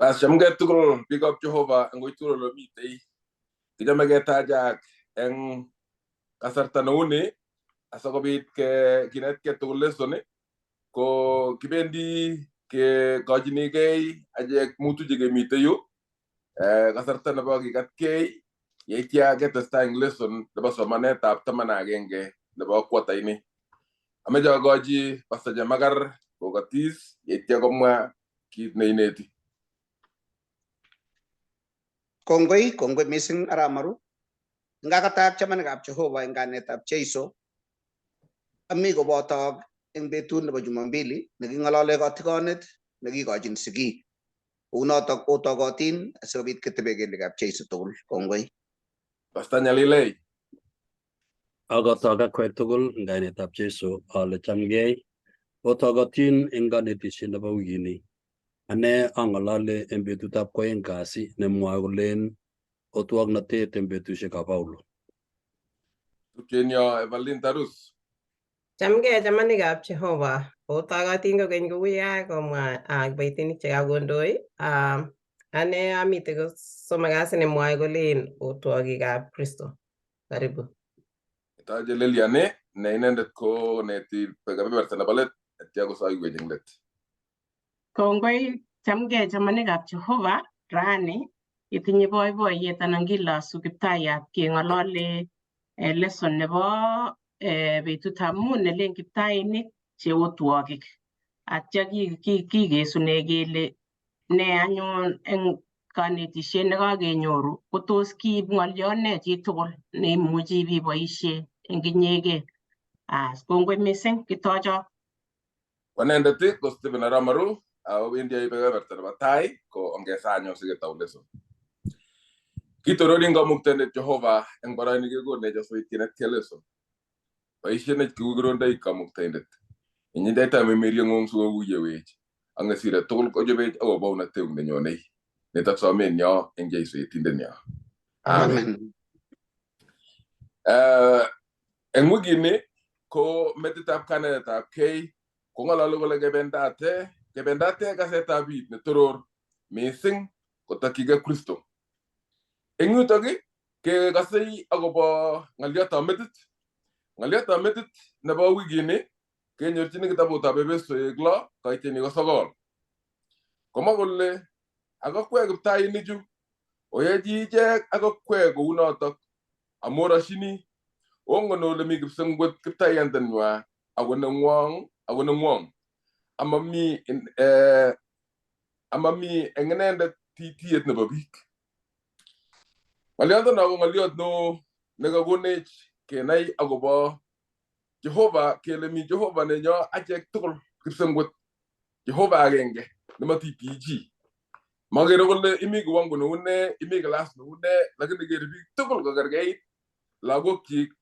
Bas chamgei tugul biikab Jehova eng wui tugul ole mitei. Kichame ketachak eng kasarta neuni asikobit kinetkei tugul lesson ko kibendi kekochinigei achek mutu chekemitei yu kasarta nebo kikatkei yeitya ketestai eng lesson nebo somanetab 11 nebo kwataini. Ameche akochi Pastor Chemakar kokotis yeitya komwa kit neineti. Kongoi, kongoi mising arap Maru. Ngakatak chamanikab Jehova eng kainetab Jeiso. Ami kobotok eng betut nebo Jumambili neking'olole kotikonet nekikochin sigik. Kounotok otokotin asikobit ketebe kelyekab Jeiso tugul. Kongoi. Pastor Nyalilei. Akotok akwek tugul eng kainetab Jesu ale chamgei. Otokotin eng konetisiet nebo wikini. Ane ang'olole eng betutab kwoeng kasi nemwoe kolen otwoknotet eng betusiekab Paulo. Tupchenyo Evelyn Tarus. Chamgei chamanikab Jehova, otokotin kokeny kou ye komwa kiboitinik chekakondoi. Ane amite kosomok kasi nemwoe kolen otwogikab Kristo. Karibu. Toche Lilian ne inendet koneti kebeberta nebo let atya kosoiwech eng let. Kongoi chamgei chamanikab Jehova, rani itinye boiboiyet anan kilosu Kiptayat keng'olole lesson nebo betutab mut nelen kiptainik che otwogik. Atya kikesune kele ne anyun eng konetisiet nekakenyoru kotos kiib ng'oliot ne chitugul neimuchi ibiboisie eng inyegei. Kongoi mising kitochok. Anendet ko Stephen arap Maru awendi aibe kebeberta nebo tai ko ongesa anyun siketou lesson. Kitorori Kamuktaindet Jehova eng boroini kekonech asikobit kinetkei lesson. Boisienech kiukirondoik Kamuktaindet. Inyindeita mimirieng'ung sikokuyewech ak nesire tugul kochobech akobo unateung nenyonei. Nitok somenyo eng Jesu Yetindenyo. Amen. Amen. Eng wikini ko metitab kanetab kei kong'ololi kole kebendate kebendate kasetab it netoror mising kotokyigei Kristo. Eng yutok kekasei akobo ng'oliotab metit. Ng'oliotab metit nebo wikini kenyorchini kitabutab Epesoek 6 koiteni ko 9. Komwa kole ak akwek kiptainichu oyechi ichek ak akwek kounotok amorashini ongen ole mi kipsengwet kiptayandanywa ako nengwong ako nengwong amami amami eng inendet titiet nebo biik. Ng'oliondono ko ng'oliot neo nekakonech kenai akobo Jehova kele mi Jehova nenyo achek tugul kipsengwet. Jehova agenge nematitii chi. Makere kole imi kiwango neu nee, imi class neu nee, lakini kere biik tugul kokerkeit lagokchik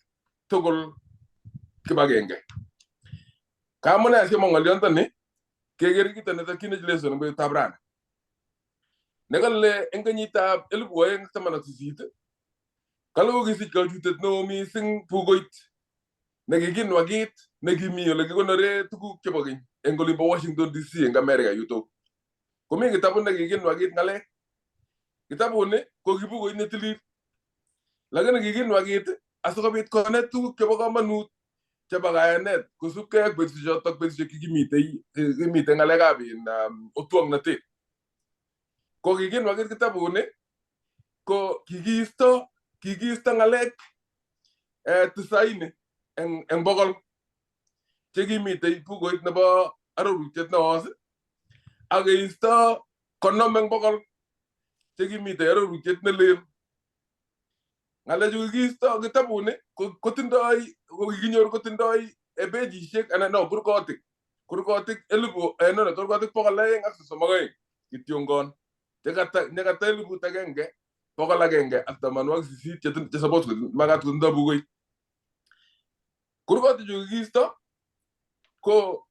tugul kibagenge. Kamune asimwa ng'oliondoni kekere kito netokyinech lesson eng betutab rani. Nekale eng kenyitab 2018 kale kokisich kachutet neo mising bukuit nekikinwakit nekimi ole kikonore tuguk chebo keny eng olimbo Washington DC eng America yutok. Komi kitabut nekikinwakit ng'alek. Kitabuni ko kibukuit netilil lakini kikinwakit asikobit konet tuguk chebo komonut chebo kayanet kosubkei ak betusiechotok betusiek chekimitei kimitei ng'alekab in otwoknotet. Ko kikinwakit kitabuni ko kikiisto kikiisto ng'alek 90 eng 100 chekimitei bukuit nebo arorutiet newos ak keisto 50 eng 100 chekimitei arorutiet nelel. Ng'alechu kikiisto kitabuni kotindoi ko kikinyor kotindoi pejisiek anan no kurgotik kurgotik elipu no no kurgotik 232 kityongon chekata nekata 1188 che suppose makat kotindo bukuit. Kurgotik chu kikiisto ko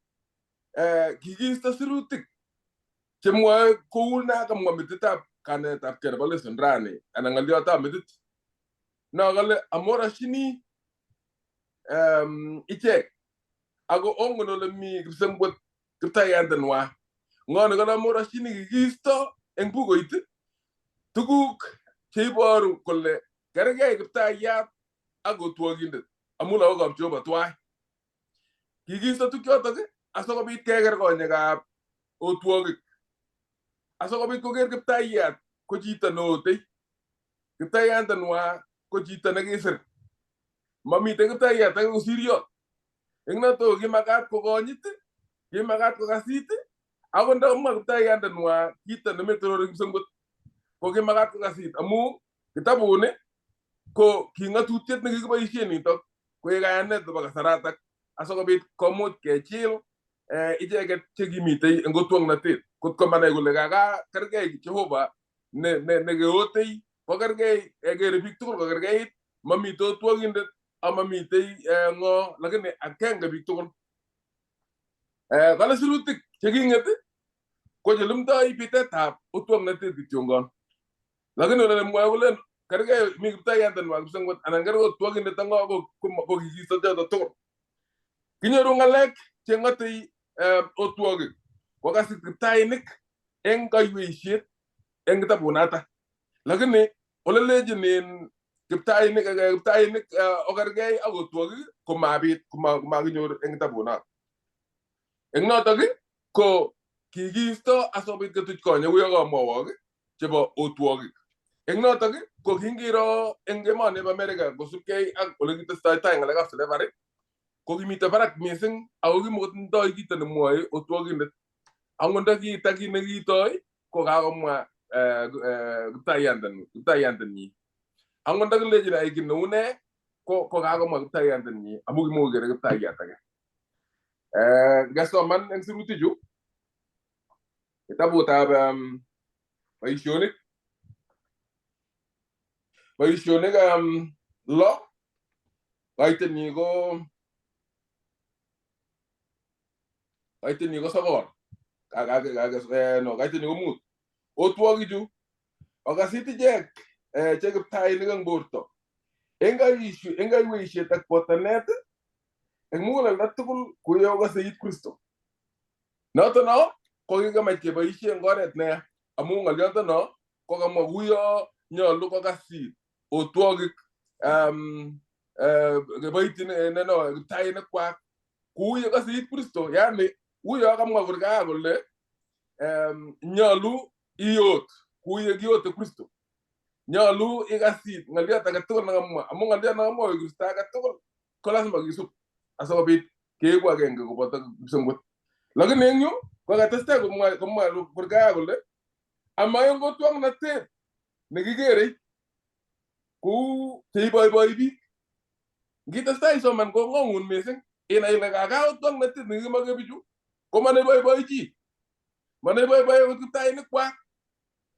kikiisto sirutik chemwoe kou na kamwa metitab kanetab kei nebo lesson rani anan ng'oliotab metit no kale amorashini ichek ako ongen ole mi kipsengwet kiptayandanywa. Ng'o nekale amorashini kikiisto eng bukuit tuguk cheiboru kole kergei Kiptayat ak otwokindet amu lagokab Jehova twai. Kikiisto tukchotok asikobit keker konyekab otwogik, asikobit koker Kiptayat ko chito neotei. Kiptayatndanwa ko chito nekisir. Mamiten Kiptayat age kosir yot. Eng noto ko kimakat kokonyit, kimakat kokasit, akot ndakamwa Kiptayatndanwa kito nemetorori kipsengwet, ko kimakat kokasit amu kitabuni ko ki ng'atutiet nekikiboisien nitok koek kayanet nebo kasaratak asikobit komuch kechil icheket chekimitei eng otwoknotet kot ko manai kole kaka kergei Jehova ne keotei ko kergei, kere biik tugul kokergeit, mamitei otwokindet amamitei ng'o, lakini akenge biik tugul. Kale sirutik cheking'et ko chelumdoi bitetab otwoknotet kityongon, lakini ole mwoe kolen kergei mi Kiptayatndanwa kipsengwet anan kergei otwokindet ak ng'o ko kikiisto choto tugul. Kinyoru ng'alek cheng'otei otwogik kokasit kiptainik eng kaiweisiet eng kitabunata, lakini ole lechinin kiptainik okergei ak otwogik komabit, komakinyor eng kitabunat. Eng notok ko kikiisto asikobit ketuch konyek kuyo kamwowok chebo otwogik. Eng notok ko kingiro eng emoni bo America kosubkei ak ole kitestoi tai ng'alekab slavery ko kimitei barak missing ako kimokotindoi kito nemwoe otwokindet. Angot nda kita kit nekitoi ko kakomwa Kiptayatndanyi. Angot nda kilechin ayai kit neu ne ko kakomwa Kiptayatndanyi amu kimokokere Kiptayat age. Ngesoman eng sirutichu kitabutab Boisionik 6 kaitenyi ko 9, no, kaitenyi ko 5. Otwokichu okasit ichek che kiptainik eng borto eng kaiweisiet ak botanet eng muguleldo tugul kuyo koseit Kristo. Noto no ko kikamach keboisie eng oret neya amu ng'oliondo no ko kamwa kuyo nyolu kokasit otwogik kiboitinik neno kiptainik kwak kou ye koseit Kristo, yani uyo kamwa kurgaa kole nyolu iot kou ye kiote Kristo, nyolu ikasit ng'oliot age tugul nekamwa amu ng'oliot nekamwa Kristo age tugul ko lazima kisub asikobit keeku agenge koboto kipsengwet. Lakini eng yu ko katestai komwa kurgaa kole ama eng otwoknotet nekikerei kou cheiboiboi biik. Ngitestai isoman kong'ong'un missing inai ile kaka otwoknotet nekikimoke bichu ko maneiboiboi chi, maneiboiboi akot kiptainik kwak,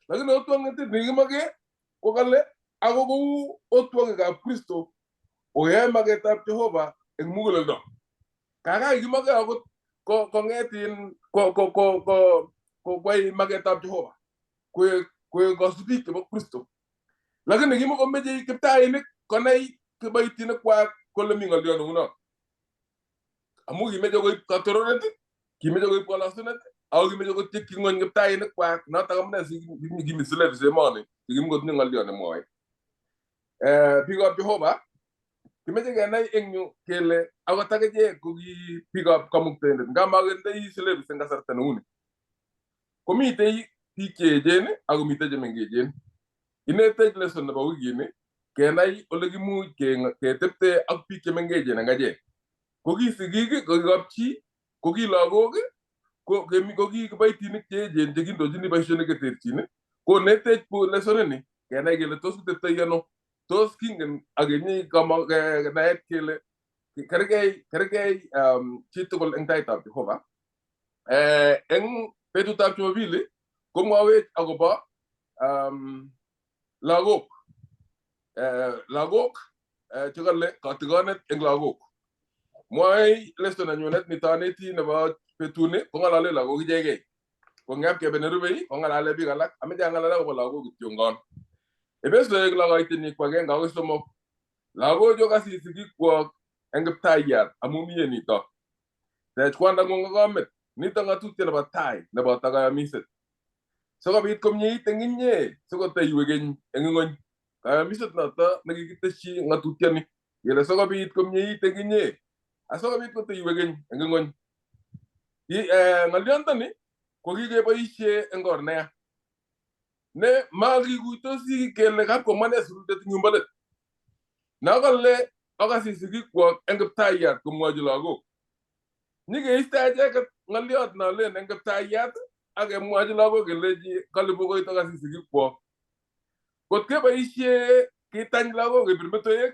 lakini otwoknotet nekikimoke ko kale ako kou otwokikab Kristo oyoe maketab Jehova eng muguleldo. Kaka kikimoke akot kong'et in ko kwai maketab Jehova koek kosubik chebo Kristo. Lakini kimokomeche kiptainik konai kiboitinik kwak kole mi ng'olyo neu amu kimeche koib katororet, kimeche koib kolosunet, ako kimeche kotyekyi ng'wony kiptainik kwak. Notok amune si kimi slaves emoni chekimokotinye ng'olyo nemwoe. Biikab Jehova, kimeche kenai eng yu kele akot akichek ko ki biikab kamuktaindet ngamakindoi slaves eng kasarta neuni. Komitei biik cheechen ak komitei chemengechen. Inetech lesson nebo wikini kenai ole kimuch ketepte ak biik chemengechen eng achek. Ko ki sigik, ko ki kapchi, ko ki lagok, ko ki kiboitinik cheechen chekindochini boisionik cheterchin. Konetech lesson ini kenai kele tos kiteptoi ano, tos kingen ak kenyi naet kele kergei chitugul eng taitab Jehova. Eng betutab Jumapili komwawech akobo lagok, lagok chekale katigonet eng lagok. Mwoe lesson nenyunet nitoneti nebo betuni kong'alale lagok ichegei. Kong'ep kebe nerubei kong'alale biik alak, ameche ang'alal akobo lagok kityongon. Efesoek 6 kaitenyi ko 1 akoi 3. Lagochu okasit sigikwok eng Kiptayat amu mie nito. Tech kwandang'ung ak kamit, nito ng'atutiet nebo tai neboto kayamiset. Sikobit komyeit eng inye, sikoteiwe keny eng ing'ony. Kayamiset noto nekikitesyi ng'atutioni kele sikobit komyeit eng inye, asikobit koteiwe keny eng ing'ony. Ng'oliontoni ko kikeboisie eng or neya ne makikuitosi kele kapkomwa ne sirindet eng yumbo let. Nokole okasi sigikwok eng Kiptayat komwochi lagok. Nyikeiste acheket ng'oliot nolen eng Kiptayat ak kemwochi lagok kelechi kale bukuit okasi sigikwok. Kot keboisie kitany lagok kebir metoek,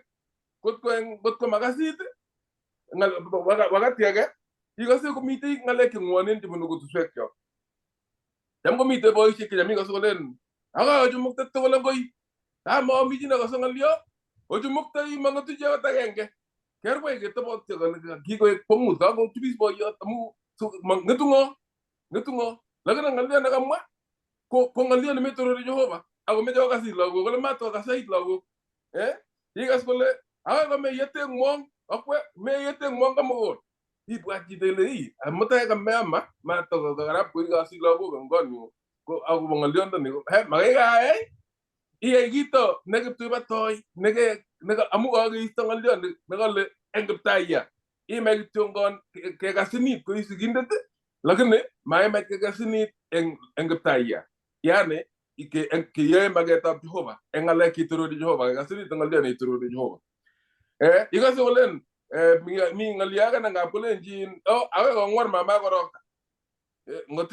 kot ko eng kot ko makasit, wakati age ikose komitei ng'alek che ng'wonen chebunu kutuswekyok. Cham komitei boisiek che cham ikose kolen aka ochumukte tugul eng koi, kama mi chi nekose ng'olyo, ochumuktoi mang'etu chi akot agenge. Kerwai ketobotyo kole kikoek kwong'ut, kakochubis boiyot amu ng'etu ng'o? Ng'etu ng'o? Lakini ng'olyo nekamwa ko ng'olyo nemetorori Jehova ako meche kokasit lagok kole matokasait lagok. Eh? Ikas kole akoi komeyete ng'wong akwe meyete ng'wong komugul. Ibwat chito ile ii mutai kameama matokarap koikosit lagok eng konyu ko akobo ng'olyondoni he makai kayai iyai kito nekiptuibatoi neke neke amu kakeisto ng'olyo nekale eng Kiptayat imach kityongon kekasinit koi sigindet lakini maimach kekasinit eng Kiptayat yani keyoe maketab Jehova eng ng'alek chetorori Jehova kekasinit eng ng'olyo neitorori Jehova. Ikose kolen mi ng'olyo age nengap kolenjin oh akoi kong'war mama korokta. Ngot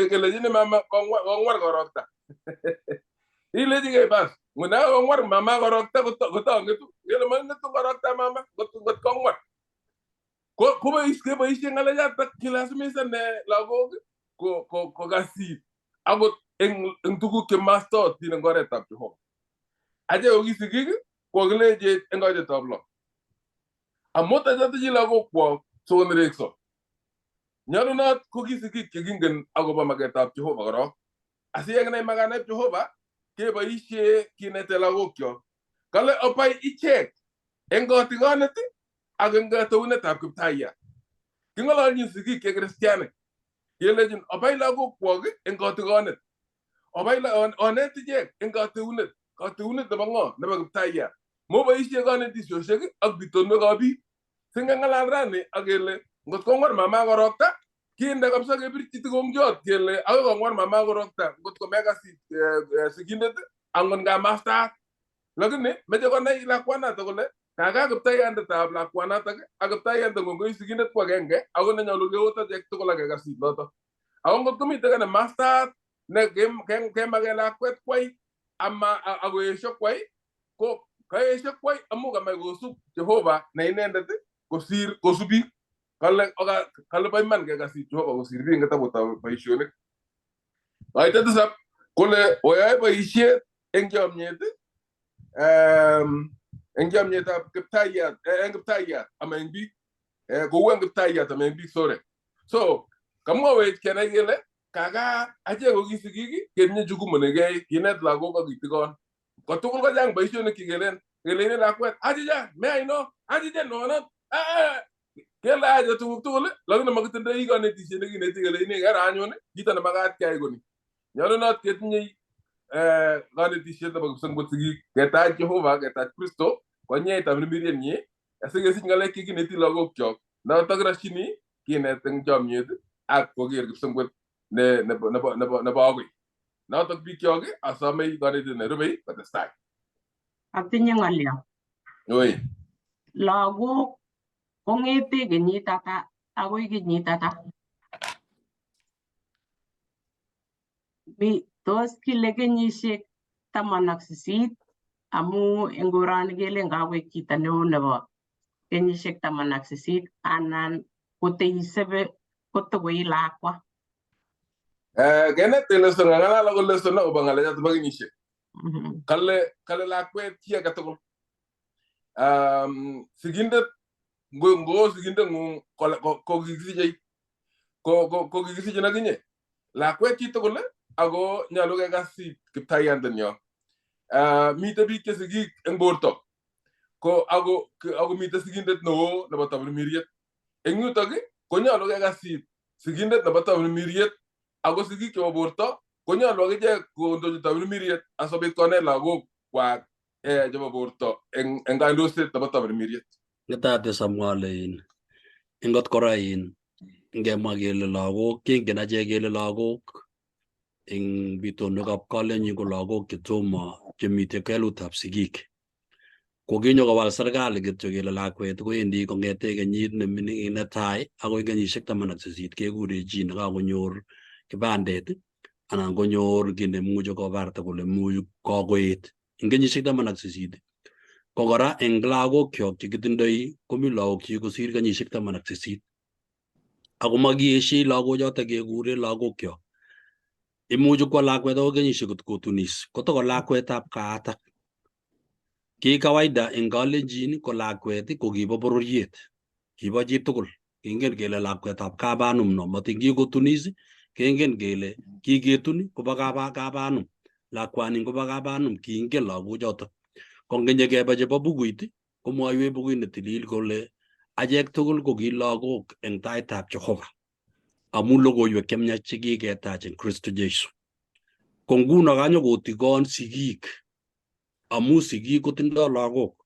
kelechini mama kong'war korokta ilechigei bas nguna kong'war mama korokta kotong'etu kele mang'etu korokta mama ngot kong'war ko keboisie ng'alechatak kilasimisan lagok kokasit akot eng tuguk chemastootin eng oretab Jehova. Achek ko ki sigik kokilechech eng koitetab lo amut achotochi lagokwok sikonerekso. Nyolunot ko ki sigik chekingen akobo maketab Jehova korok. Asiyekinai makaneb Jehova keboisie kinete lagokyok. Kale obai ichek eng kotikonet ak eng katounetab Kiptayat. King'ololchin sigik che kristianik kelechin obai lagokwok eng kotikonet. Obai onet ichek eng kateunet. Kateunet nebo ng'o? Nebo Kiptayat. Moboisie konetisiosiek ak bitonwekab biik. Singeng'alal rani ak kele ngot kong'war mama korokta kinde kabisa kebirchi tikongiot kele akoi kong'war mama korokta ngot ko mekasit sigindet angot kamastat. Lakini meche konai lakwanatak kole kaka kiptaiyandetab lakwanatak ak kiptaiyandeng'ung koi sigindet ko agenge ako nenyolu keot achek tugul ak kekasit noto. Ako ngot komitei ka ne mastat ne kemake lakwet kwai ama akoesho kwai ko kaesho kwai amu kamach kosub Jehova ne inendet kosir kosub biik. Kale kale bo iman kekasit Jehova kosir biik eng kitabutab boisionik. Koitet tisab kole oyoe boisiet eng chomyet eng chomyetab Kiptayat eng Kiptayat ama eng biik kou eng Kiptayat ama eng biik sore. So kamwawech kenai kele kaka achek ko ki sigik ketinye jukumu nekeyai kinet lagok ak kitikon. Kotugul kochang boisionik chekelen keleni lakwet achicha meyai no achicha nono kele acha tuguk tugul lakini makitindoi konetisiet nekineti kelechini kera anyun kito nemakat keyai koni. Nyolunot ketinye konetisiet nebo kipsengwet sigik ketach Jehova ketach Kristo konyeit tamirmirienyi asikesich ng'alek chekineti lagokyok notok kirashini kinet eng chomyet ak koker kipsengwet ne nebo nebo nebo nebo agoi. Notok bikyok asomei konetindet nerubei kotestai. Atinye ng'olyo. Oi. Lagok kong'ete kenyit ata akoi kenyit ata? Mi tos kile kenyisiek 18 amu eng koroni kelen kakoek chito neo nebo kenyisiek 18 anan koteisebe kotokoi lakwa. Kenet lesson ng'alal ako lesson akobo ng'alechoto bo kenyisiek. Kale lakwet chi age tugul. Sigindet ngo sigindeng'ung ko kikisichei ko kikisichin akinye. Lakwet chi tugul ako nyolu kekasit Kiptaiyandenyo. Mitei biik che sigik eng borto ko ako mitei sigindet neo nebo tamirmiriet. Eng yutok konyolu kekasit sigindet nebo tamirmiriet ako sigik chebo borto Konyolu akichek kondochi Tamirmiriet asikobit konet lagok kwak chebo borto eng kandoiset nebo Tamirmiriet. Ngetates amwa ale in ingot kora in ngemwa kele lagok, kingen achek kele lagok eng bitonwekab kalenjin ko lagok chetomo chemiten kelutab sigik. Kokinyo kowal serikali kityo kele lakwet kowendi kong'ete kenyit neming'in netai akoi kenyisiek 18 kekure chi nekakonyor kipandet anan konyor kiy nemuche kobarta kole much kokoet eng kenyisiek 18. Ko kora eng lagokyok chekitindoi komi lagok chekikosir kenyisiek 18 ako makieshei lagochotok kekure lagokyok. Imuchi kwo lakwet akoi kenyisiek kot kotunis kotoko lakwetab kaatak. Ki kawaida eng kalenjin ko lakwet ko kibo bororiet, kibo chitugul. Kingen kele lakwetab kabanum no, matin kikotunis kengen kele kiketun kobo kabanum, lakwani kobo kabanum, kingen lagochotok. Ko ngenyekeba chebo bukuit komwoiwech bukuit netilil kole achek tugul ko ki lagok eng taitab Jehova amu logoiwek chemiach chekiketach eng Kristo Jesu. Ko nguno kanyokotikon sigik amu sigik kotindoi lagok.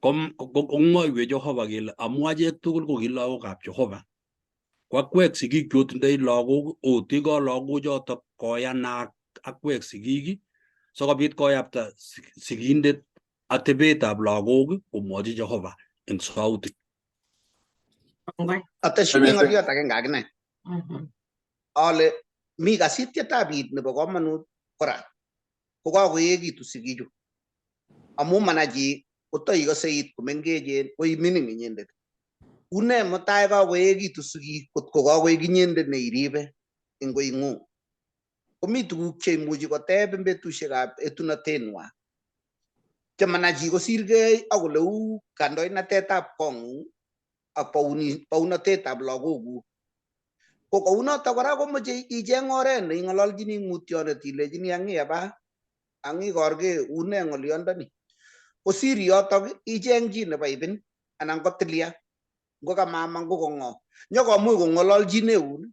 Komwoiwech Jehova kele amu achek tugul ko ki lagokab Jehova, ko akwek sigik chotindoi lagok otikon lagochotok koyanak akwek sigik sikobit koyapta sigindet atebetab lagok komwochi Jehova eng sautik. Kongoi. Ateshini ng'oliot agenge akine ale mi kasitietab it nebo komonut kora kokakoekitu sigichu amu manai chi kotoikose it komengechen ko imining inyendet. Une mutai kakoekitu sigik kotko kakoek inyendet neiribe eng koing'ung. Komi tuguk cheimuchi koteb eng betusiekab etunotenwa chemanai chi kosirgei ak oleu kandoinatetab kong'ung ak baunotetab lagokuk. Ko kounotok kora komoche icheng oret neing'ololchini mutyondet ilechini ang'i aba ang'i korke une ng'olyondoni. Kosir yotok icheng chi nebo ibin anan kotilya ngo ka mama ngo ko ng'o nyokomuch kong'ololchineun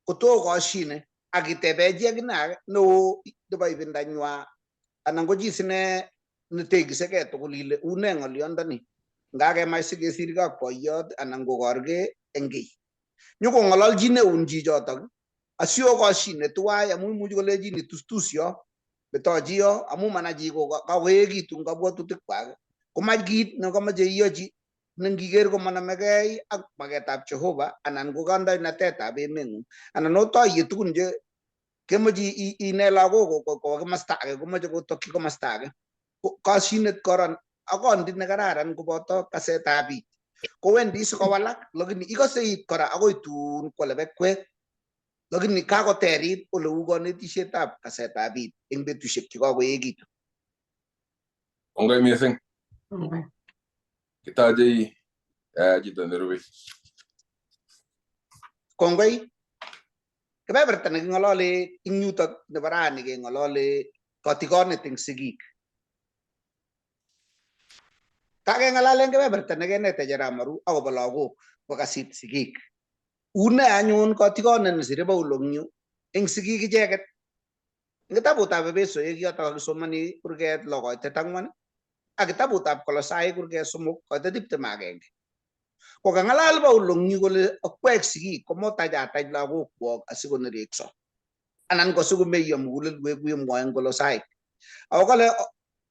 kotokoshine ak itebe chi akine neo nebo ibindanywa anan ko chi sine netekisekei tugul ile une ng'olyondoni ngakemach sikesirgei ak boiyot anan kokorgei eng kiy. Nyokong'ololchineun chichotok asiokoshine tuwai amu imuchi kolechin itustus yo metochi yo amu manai chi kakoekitu eng kabwatutikwak komach kit nekomoche iyochi nengiker komonomegei ak maketab Jehova anan ko kandoinatetab emeng'ung anan otoiye tugun che kemoche ine lagok kowa komasta age komoche kotokyi komasta age. Koshinet koron ak kondit nekararan koboto kasetab it kowendi sikowalak lakini ikose it kora akoi tun kwo lebekwek lakini kakoterit oleu konetisietab kasetab it eng betusiek chekakoekitu. Kongoi missing. Kongoi. Kitochei chito nerube. Kongoi. Kebeberta neking'olole eng yutok nebo rani keng'olole kotikonet eng sigik. Kakeng'alal eng kebeberta nekenetech arap Maru akobo lagok kokasit sigik. Une anyun kotikonet nesire Paulo eng yu eng sigik icheket. Eng kitabutab Epesoek yotok kakisomoni kurget 6 koitet 4 ak kitabutab Kolosai kurget 3 koitet 21. Kokang'alal Paulo eng yu kole akwek sigik komotachatach lagokwok asikonerekso anan ko sikomeiyo mugulelwek kemwoe eng Kolosai. Ako kale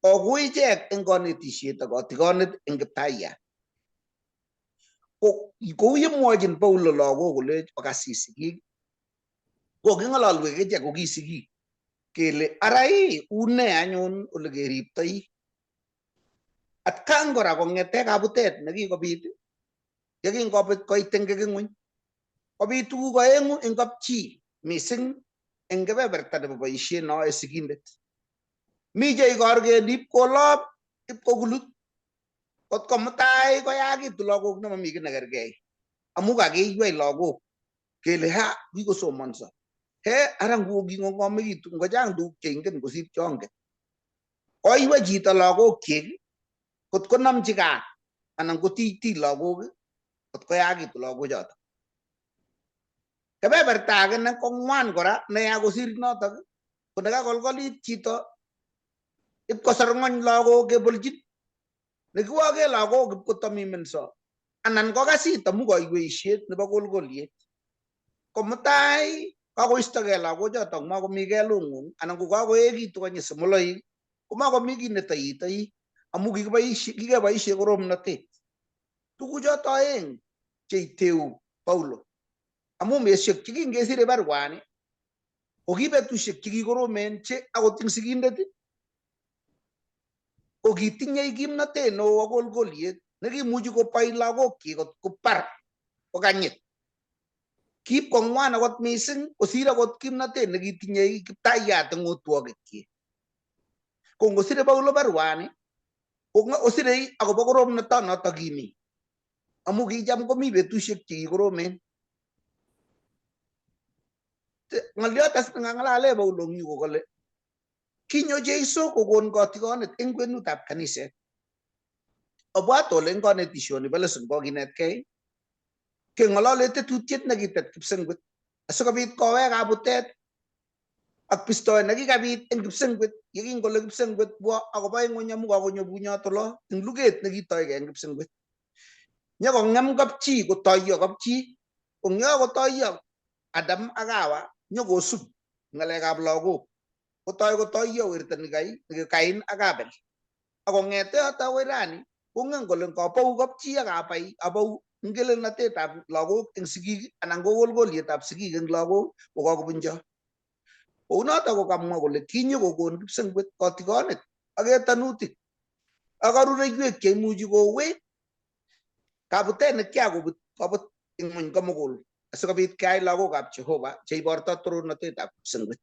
okui ichek eng konetisiet ak kotikonet eng kiptayat. Kou yemwochin Paulo lagok kolech okasis sigik koking'ololwech ichek ko ki sigik kele ara ii une anyun ole keriptoi. Atkan kora kong'ete kabutet nekikobit yekingobit koit eng keking'uny kobit tuguk aeng'u eng kapchi mising eng kebeberta nebo boisiet noe sigindet. Mi che ikorgen ipkolop ipkokulut kotko mutai koyakitu lagok nemomi kiy nekergei amu kakiywei lagok kele ha kikosomonso he ara kikong'omekitu ngochang tuguk cheingen kosir chongen. Koiwei chito lagokyik kot konomchi kat anan kotiiti lagok kot koyakitu lagochoto. Kebeberta age ne kong'wan kora neya kosir notok Ko nekakolkolit chito ipkosor ng'ony lagok kebolchin nekiwoke lagok ipkotomimenso anan kokasit amu koiweisiet nebo kolkoliet. Ko mutai kakoistogei lagochotok makomi kelung'ung anan ko kakoekitu konyi simoloik komakomi kiy netoitoi amu kikeboisie koromnotet. Tuguchoto aeng cheiteu Paulo amu mesiek chekingesire baruani ko ki betusiek chekikoromen che akot eng sigindet ko kitinyei kimnatet neo ak kolkoliet nekimuchi kobai lagokchik kot kobar kokanyit. Kiib kong'wan akot mising kosir akot kimnatet nekitinyei Kiptayat eng otwogikyik. Ko ngosire Paulo baruani kosirei akobo koromnotonoto kimi amu kicham komi betusiek chekikoromen. Ng'oliot as neng'alale Paulo eng yu ko kole kinyo Jeiso kokon kotigonet eng kwenutab kaniset. Obwat ole eng konetisioni bo lesson kokinetkei keng'olole tetutiet nekitet kipsengwet asikobit kowek kabutet ak bistoet nekikabit eng kipsengwet yekingole kipsengwet bwo akobo ing'weny amu kakonyo bunyot olo eng luget nekitoigei eng kipsengwet. Nyokong'em kapchi kotoiyo kapchi ko eng yo kotoiyo Adam ak Hawa nyokosub ng'alekab lagok kotoi kotoiyo werto nikai Kain ak Abel. Ak kong'ete yoto akoi rani kongen kole ngabou kapchi ak abai abou ngelelnatetab lagok eng sigik anan ko kolkolietab sigik eng lagok ko kakobuncho. Kounoto ko kamwa kole kinyo kokon kipsengwet kotigonet ak etanutik ak arureiwek cheimuchi kowek kabutet nekiakobut kobut eng ng'wony komugul asikobit keai lagokab Jehova cheiborto torornatetab kipsengwet.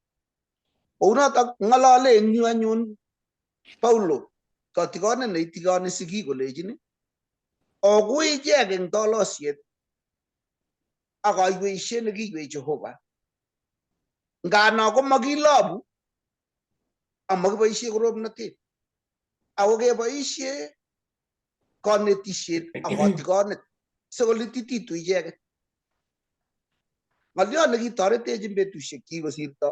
Kounoto ng'olole eng yu anyun Paulo kotigonet neitigoni sigik kolechin okui ichek eng tolosiet ak kaiweisiet nekiiwei Jehova. Ngano komakilobu amakiboisie koromnotet ako keboisie konetisiet ak kotigonet sikolitititu icheket. Ng'oliot nekitoretech eng betusiek chekikosirto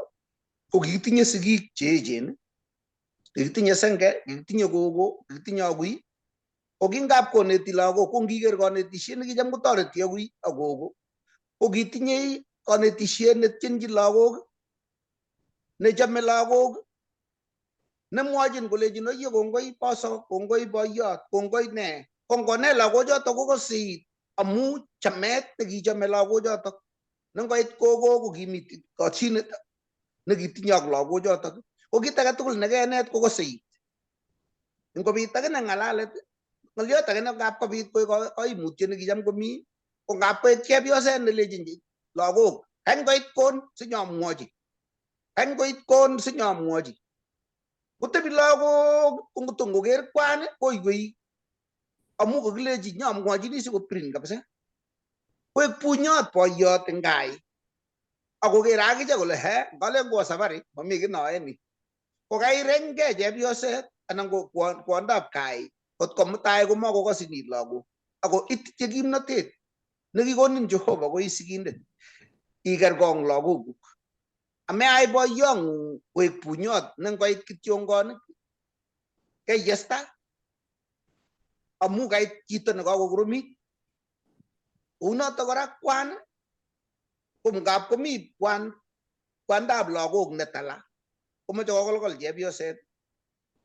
ko kikitinye sigik che echen, kikitinye senge, kikitinye gogo, kikitinye agui, ko kingap koneti lagok ko ngiker konetisiet nekicham kotoreti agui ak gogo ko kitinye konetisiet netienchin lagok, nechome lagok, nemwochin kolechin oye kongoi boso, kongoi boiyot, kongoi ne. Ko ngonet lagochoto kokoseit amu chamet nekichome lagochotok. Nengoit gogo ko kimi koshinet nekitinye ak lagochotok ko kit age tugul nekenet kokoseit. Ngobit akine ng'alalet, ng'oliot age ne ngap kobit koik koimutiet nekicham komi ko ngap koit chepyoset nelechin lagok kany koit kon sinyomwochi, kany koit kon sinyomwochi. Kotebi lagok ko ngoker kwan koiwei amu kokilechi nyomwochini sikobirin kabisa. Koek bunyot boiyot eng kai akoker akichek kole he ngalen kwo safari mami kiy noe ni. Kokairengke chepyoset anan ko kwondab kai kot ko mutai komakokosinit lagok ako itinye kimnotet nekikonin Jehova ko i sigindet ikerkong lagokuk. Ameai boiyong'ung koek bunyot ne ngoit kityongonik keiyesta amu kait chito nekakokoromit. Kounoto kora kwan ko ngap komi kwan kwandab lagok netala komoche kokolkol chepyoset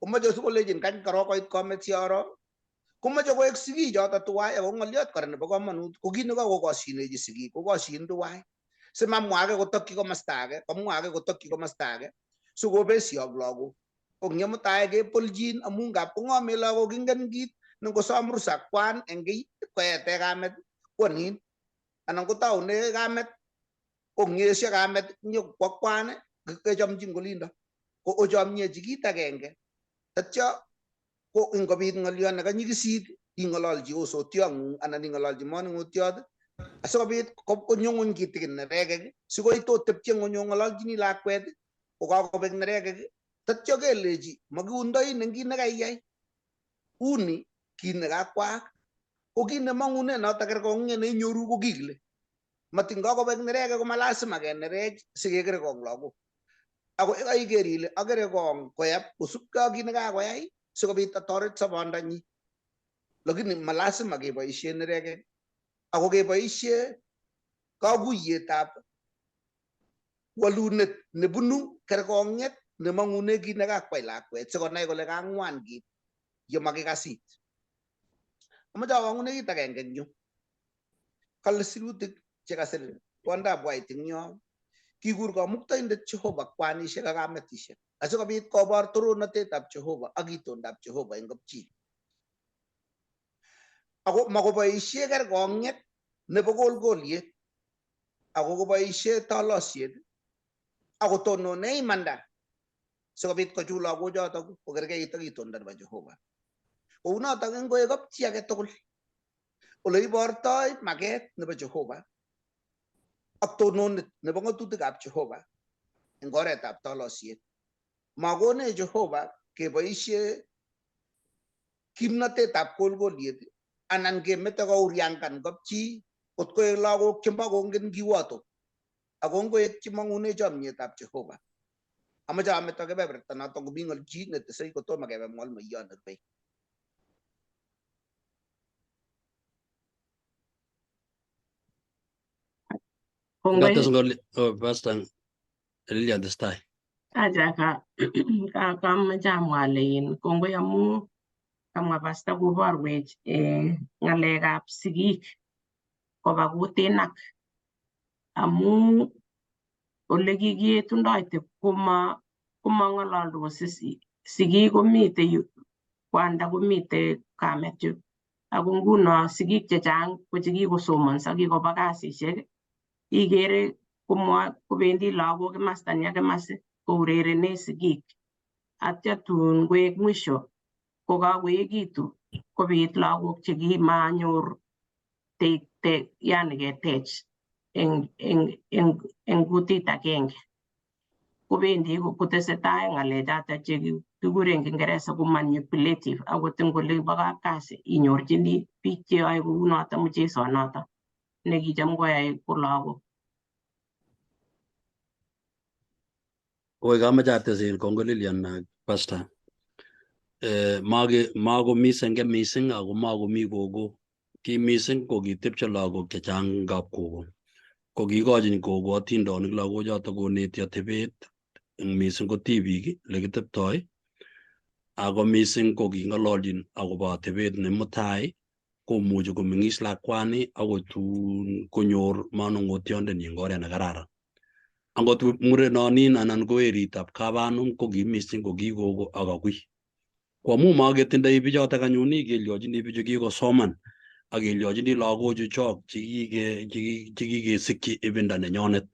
komoche sikolechin kany korok koit komet sioro komoche koek sigik choto tuwai ako ng'oliot kora nebo komonut ko kit nekakokoshinechi sigik kokoshin tuwai simamwa age kotokyi komosta age komwa age kotokyi komosta age sikobesiok lagok. Ko eng mutai kebolchin amu ngap kong'omen lagok ingen kit nengosom rusa kwan eng kiy koete kamet kwonin anan kotaune kamet kong'esio kamet nyokwo kwan kechomchin kolindo ko ochomyechi kit agenge tatyo ko ingobit ng'olyo nekanyikisit ing'ololchi osotiong'ung anan ing'ololchi moning'otiot asikobit konyo ng'wony kitikin nerekek sikoi totepche ng'wony ong'ololchini lakwet kokakobek nerekek tatyo kelechi makiundoin eng kit nekaiyai uni kit nekakwaak ko kit nemong'une noto kerkong'et neinyoru ko kikile matin kakobek nerekek komalasima kenerech sikekerkong lagok. Ako iker ile akere kong koyap kosubkei ak kit nekakoyai sikobit atoret sobondanyi. Lakini malasima keboishe nerekek ako keboishe kakuyetab walunet nebunu kerkong'et nemong'une kit nekakwai lakwet sikonai kole kang'wan kit yemakikasit. Amache awang'une kit agenge eng yu. Kale sirutik chekasir kwondab White eng yo, kikur kamuktaindet Jehova kwanishek ak kametishek asikobit kobor torornatetab Jehova ak itondab Jehova eng kapchi. Ako makoboishe kerkong'et nebo kolkoliet ako koboishe tolosiet ako tonone imanda sikobit kochul lagochotok kokerkeit ak itondo nebo Jehova. Kounotok ngoek kapchi age tugul ole ibortoi maket nebo Jehova ak tononet nebo ng'atutikab Jehova eng oretab tolosiet. Makonech Jehova keboishe kimnatetab kolkoliet anan kemete kouryangan kapchi kot koek lagok chemakongen kiwoto ako ngoek chemong'une chomyetab Jehova. Amache ameto kebeberta noto komi ng'al chi netesei kotomo kebe mwalimoiyot nerubei. Kongoi. Ngates ngoli oh pastor Lilian testai. Acha ka kamoche amwa ale in kongoi amu kamwa pasta koborwech ng'alekab sigik koba kutinak amu ole kikietundoite komang'ololdos sigik komite yu kwanda komite kamet yu ako nguno sigik chechang ko chekikosomonso kikoba kasisiek ikere komwa kobendi lagok kimasta ni ak kimasi kourerene sigik atya tun koek mwisho kokakoekitu kobit lagok chekimanyor yani ketech eng kutit agenge kobendi kotesetai ng'alechoto chekikuren eng Kiingereza ko manipulative akot eng olibo kapkasi inyorchini biik cheyoe kounoto mchezonoto nekicham koyae ko lagok. Koi kamache ates in kongoi Lilian ak pastor. Makomi senge mising ako makomi gogo. Ki mising ko kitepche lagok chechang kap gogo. Ko kikochin gogo atindonik lagochoto koneti atebet mising ko tibik lekiteptoi ako mising ko king'ololchin akobo atebet ne mutai komuchi komeng'is lakwani akoi tun konyor manung'otiondenyi eng oret nekararan. Angot murenonin anan ko weritab kapanum ko ki mising ko ki gogo ak agui. Ko amu maketindoi bichotok anyun kelyochini bichu kikosoman ak kelyochini lagochu chok chekikesikyi ibinda nenyonet.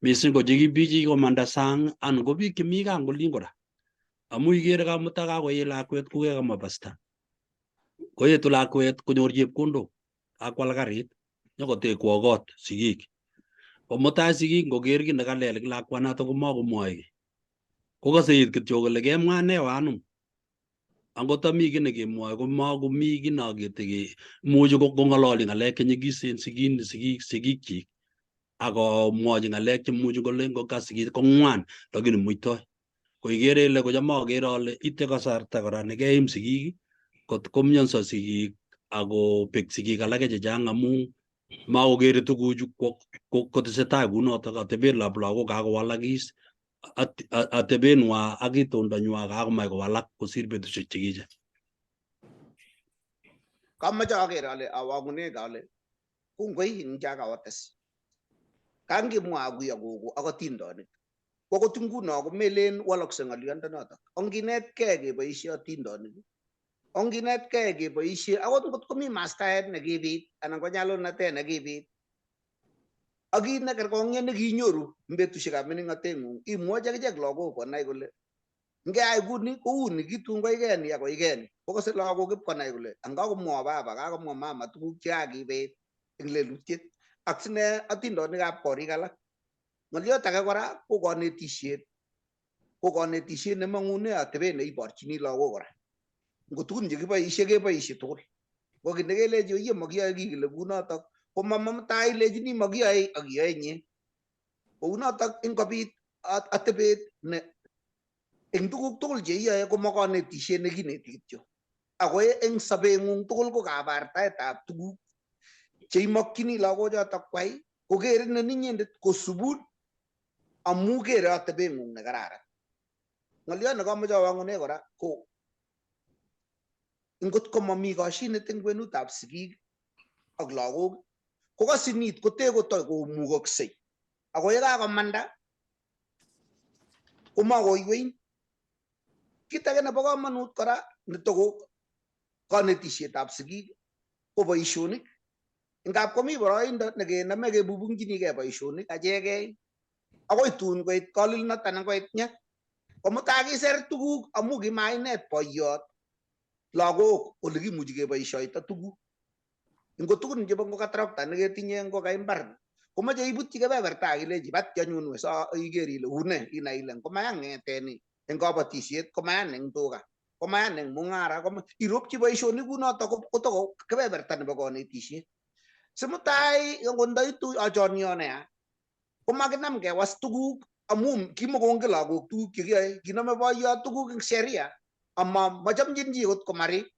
Mising ko cheki biik chekikomanda sang anan ko biik chemi gaa ngolin kora. Amu ikere kamuta kakoyet lakwet kukekamwa pasta. Koyetu lakwet konyor chepkondok kakwal karit nyokotekwo kot sigik. Ko mutai sigik ngoker kiy nekalel eng lakwanato komakomwoe kiy. Kokase it kityo kole kemwa nee oanum. Angot ami kiy nekemwoe komakomi kiy noketeke imuchi kong'ololi ng'alek chenyikisen sigikchik akomwochi ng'alek chemuchi kole ngokas sigik kong'wan lakini muitoi. Ko ikere ile kocham akere ale ite kasarta kora nekeim sigik kot komionso sigik akobek sigik alake chechang amu makokere tuguchu kotesetai kunotok atebet ab lagok kakowalakis atebenwa ak itondonywa kakomach kowalak kosir betusiek chekiche. Kamache aker ale awang'une ale kongoi eng chakawates. Kangimwa agui ak gogo ak atindonik. Ko akot nguno komelen walakse ng'oliondonotok. Onginetkei keboishe atindonik. Onginetkei keboishe akot ngot komi mastaet nekibit anan ko nyalulnatet nekibit. Ak kit nekerkong'et nekiinyoru eng betusiekab mining'ateng'ung imwochi akichek lagok konai kole ngeai kuni kouni kitun koikei ni ak koikei ni. Kokase lagok ipkonai kole angakomwoa baba kakomwa mama tuguk chekakibet eng lelutiet ak sine atindonikab korik alak. Ng'oliot age kora ko konetisiet. Ko konetisiet nemong'une atebet neiborchini lagok kora. Ngo tugun chekiboishe keboishe tugul. Ngo kit nekelechi oye makiyoe kiy kile kunotok ko mamutai ilechini makiyoe ak iyoe inye. Kounotok ingobit Atebet ne eng tuguk tugul che iyoe komo konetishet nekineti kityo. Ako eng sobeng'ung tugul ko kabartaetab tuguk cheimokyini lagochotok kwai kokerin en inyendet kosubun amu kere atebeng'ung nekararan. Ng'oliot nekamoche awang'une kora ko ngot ko mami koshinet eng kwenutab sigik ak lagok kokasinit kotekotoi komukoksei ako yekakomanda komakoiwein. Kit age nebo komonut kora nito ko konetisietab sigik ko boisionik. Ngap komi boroindo nekenome kebubungchinigei boisionik achegei akoi tun koit kolilnot anan koit nyat komutai kiser tuguk amu kimainet boiyot lagok ole kimuchi keboisioito tuguk. Ngo tugun chebo ngo ka tractor neketinye ngo ka imbar komoche ibutyi kebeberta ak ilenchi bat anyun we so iker ile une inai ile ngomaya ng'eteni eng kabatisiet komayan eng tuga komayan eng mung'ara iropchi boisionik kunoto kotoko kebeberta nebo konetisiet. Simutai angot ndaitu achonione ya komakinam kewas tuguk amu kimakongen lagok tuguk chekiyoe kinome boiyot tuguk eng sheria ama machomchin chi kot komarik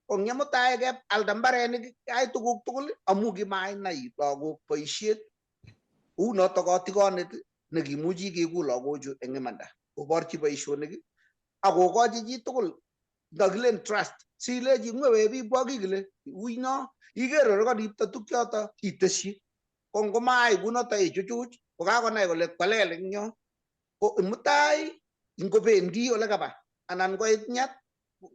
ko eng mutai kealda mbarenik keyai tuguk tugul amu kimainai lagok boisiet kou notok kotigonet nekimuchi kiku lagochu eng imanda koborchi boisionik akokochi chitugul ndokilen trust silechi ngwewe bibwo kikile uino iker ole karipto tukchoto itesyi ko ngomayai kunoto ichuchuch kokakonai kole kwalel eng yo ko mutai ngobendi ole kaba anan koit nyat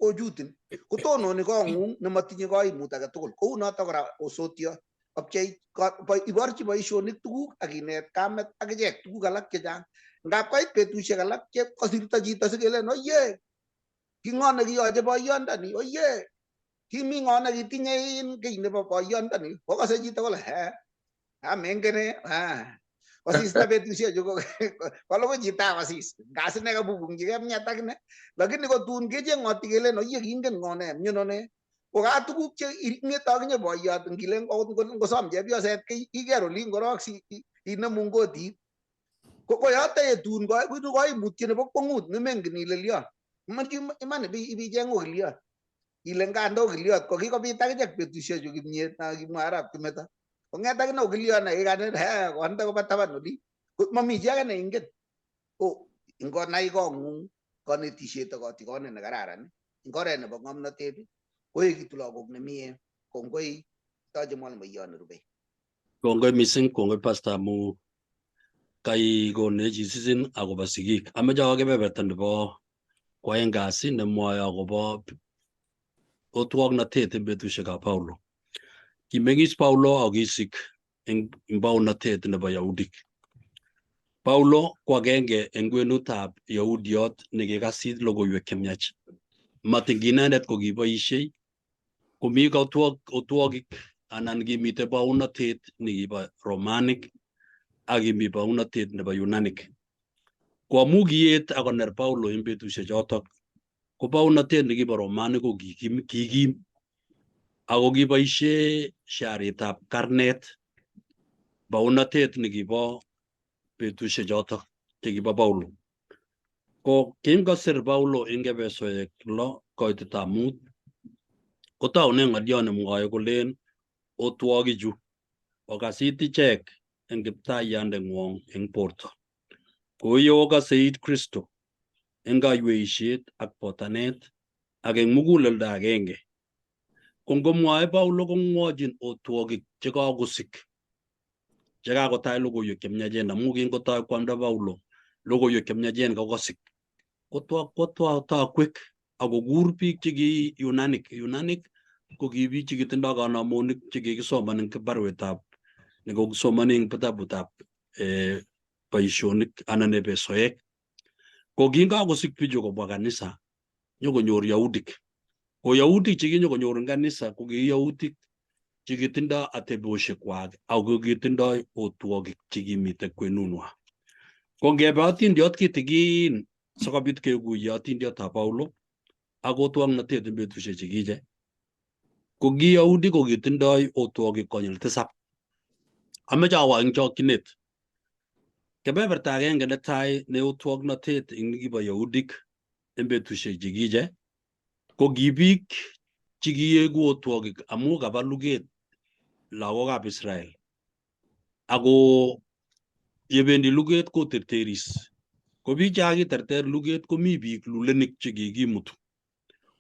kochutin kotononi kong'ung nemotinye koimut age tugul kou noto kora osotiot apchei iborchi boisionik tuguk ak inet kamet ak ichek tuguk alak chechang ngap koit betusiek alak che kosirto chito sikelen oye king'o nekiyoche boyondoni oye kimi ng'o nekitinye in kiy nebo boyondoni kokose chito kole he amengene kosista betusiechu kolugui chito akosis kasine kabubungchigei mnyat akine lakini kotun kecheng'oti kelen oye kingen ng'o ne miono ne koka tuguk che ng'ete akinye boyot ngilen akot ngosom chepyoset kiy iker olin korok si inemu ngotit ko yoto ye tun koitu koimutiet nebo kwong'ut nemengen ile lion iman ibicheng okiliot ile nganda okiliot ko kikobit akichek betusiechu kimyet na kimwa arap kimeto kong'et akine okiliot nekikanen he konde koba taban oli mami chi age neingen ko ngonai kong'ung konetisiet ak kotigonet nekararan eng oret nebo ng'omnotet koekitu lagok nemie. Kongoi toche mwalimuiyot nerubei. Kongoi mising, kongoi pastor amu kaikonech isisin akobo sigik. Ameche awo kebeberta nebo kwoeng kasi nemwoe akobo otwoknotet eng betusiekab Paulo. Kimeng'is Paulo ak kisik eng baunatet nebo Yahudik. Paulo ko agenge eng kwenutab Yahudiot nekikasit logoiwek chemiach. Matin inendet ko kiboisiei komi otwogik anan kimitei baunatet nekibo Romanik ak kimi baunatet nebo Yunanik. Ko amu kiet akoner Paulo eng betusiek chotok ko baunatet nekibo Romanik ko kikim kikim ako kiboisie sharitab karnet baunatet nekibo betusiek chotok chekibo Paulo. Ko kingosir Paulo eng Efesoek 6 koitetab 5 kotoune ng'oliot nemwoe kolen otwogichu okasit ichek eng kiptaiyandeng'wong eng borto. Kou ye okaseit Kristo eng kaiweisiet ak botanet ak eng muguleldo agenge. Ko ngomwoe Paulo komwochin otwogik chekakosik chekakotach logoiwek chemiachen amu kingotoi kwamda Paulo logoiwek chemiachen kokosik kotwa akokur biik cheki Yunanik. Yunanik ko ki biik chekitindoi kanamonik chekikisoman eng baruetab nekokisomoni eng kitabutab boisionik anan Efesoek. Ko kinkakosik bichu kobwa kanisa nyokonyor Yahudik. Ko Yahudik chekinyokonyor eng kanisa ko ki Yahudik chekitindoi ateboshekwak ako kitindoi otwogik chekimite kwenunwa. Ko ngebe atindiot kitikin sikobit kekuye atindiotab Paulo ak otwoknotet eng betusiek chekiche ko ki Yahudi ko kitindoi otwogik konyil tisab. Ameche awo eng chokchinet. Kebeberta agenge netai ne otwoknotet eng nikibo Yahudik eng betusiek chikiche ko ki biik chikieku otwogik amu kaba luget lagokab Israel ako yebendi luget koterteris ko biik chekakiterter luget komi biik lulenik chekikimutu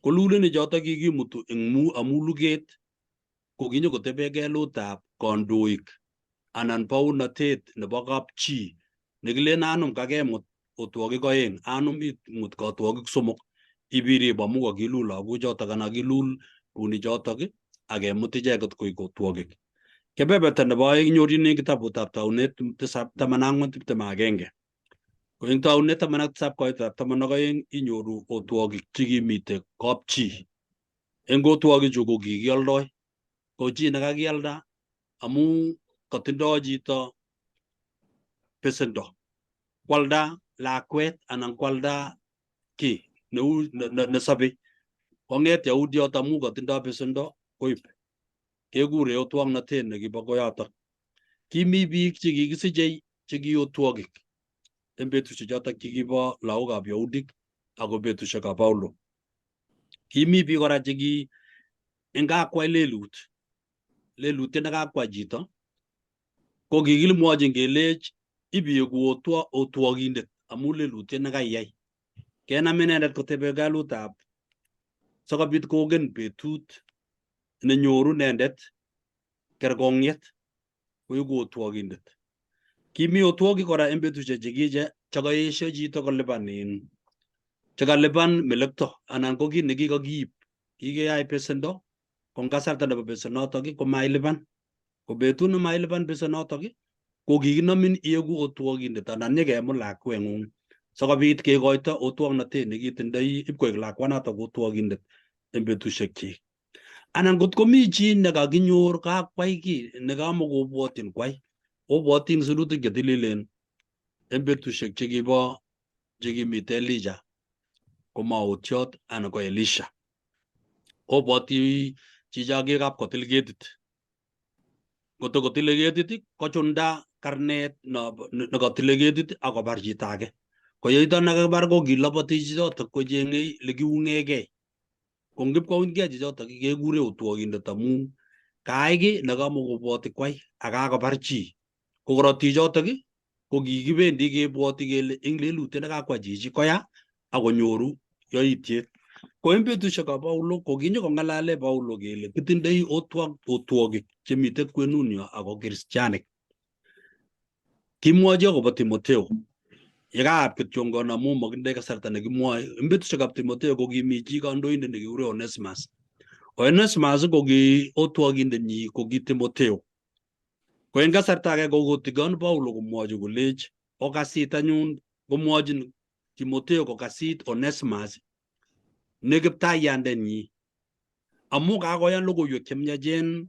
ko lulenik choto kikimutu eng amu luget ko kinyokotebe kelutab kandoik anan bounotet nebo kapchi nekilen anum kakemut otwogik oeng anum imut kotwogik somok ibirib amu kakilul lagochotok anan kilul bunichotok ak kemut icheket koik otwogik. Kebeberta nebo oeng inyorchini kitabutab Taunet tisab 14:21. Ko eng Taunet 17 koitab 12 inyoru otwogik chekimite kapchi. Eng otwogichu ko kikioldoi. Ko chi nekakialda amu katindoi chito besendo kwalda lakwet anan kwalda ki neu nesobei kong'et yahudiot amu katindoi besendo koib kekure otwoknotet nekibo koyotok. Kimi biik chekikisichei chekiotwogik eng betusiek chotok chekibo lagokab Yahudik ako betusiekab Paulo. Kimi biik kora cheki eng kakwai lelut, lelutiet nekakwai chito ko kikimwochin kelech ibieku otwokindet amu lelutiet nekaiyai. Kenam inendet kotebe kalutab sikobit kogen betut nenyoru inendet kerkong'iet koiku otwokindet. Kimi otwogik kora eng betusiek chekiche chekaesio chito kolipan in chekalipan melekto anan ko kit nekikakiib kikeyai besendo ko eng kasarta nebo besenotok komailipan ko betut nemailipan besenotok ko kikinomin ieku otwokindet anan nyekemut lakweng'ung sikobit kekoito otwoknotet nekitindoi ipkoek lakwanatok otwokindet eng betusiek chik. Anan ngot komi chi nekakinyor kakwai kiy nekamokobwotyin kwai, obwotin sirutik chetililen eng betusiek chekibo chekimite Elijah komaotiot anan ko Elisha. Obwoti chicho kikap kotil ketit. Koto kotile ketit kochunda karnet nekotile ketit akobar chito age. Ko yeito nekabar ko kiloboti chichotok kocheng'ei lekiung'egei. Ko ngipkounkei chichotok kekure otwokindet amu kaai kiy nekamokobwoti kwai ak kakobar chi. Ko korotichotok ko kikibendi kebwoti kele eng lelutiet nekakwai chichi koya akonyoru yoityet. Ko eng betusiekab Paulo ko kinyokong'alale Paulo kele kitindoi otwogik chemite kwenunyo ako kristianik. Kimwochi akobo Timoteo yekaab kityongon amu mokindoi kasarta nekimwoe. Eng betusiekab Timoteo ko kimi chi kandoindet nekikure Onesimus. Onesimus ko ki otwokindenyi ko ki Timoteo. Ko eng kasarta age kokotikon Paulo komwochi kolech okasit anyun komwochin Timoteo kokasit Onesimus ne kiptaiyandenyi amu kakoyan logoiwek chemiachen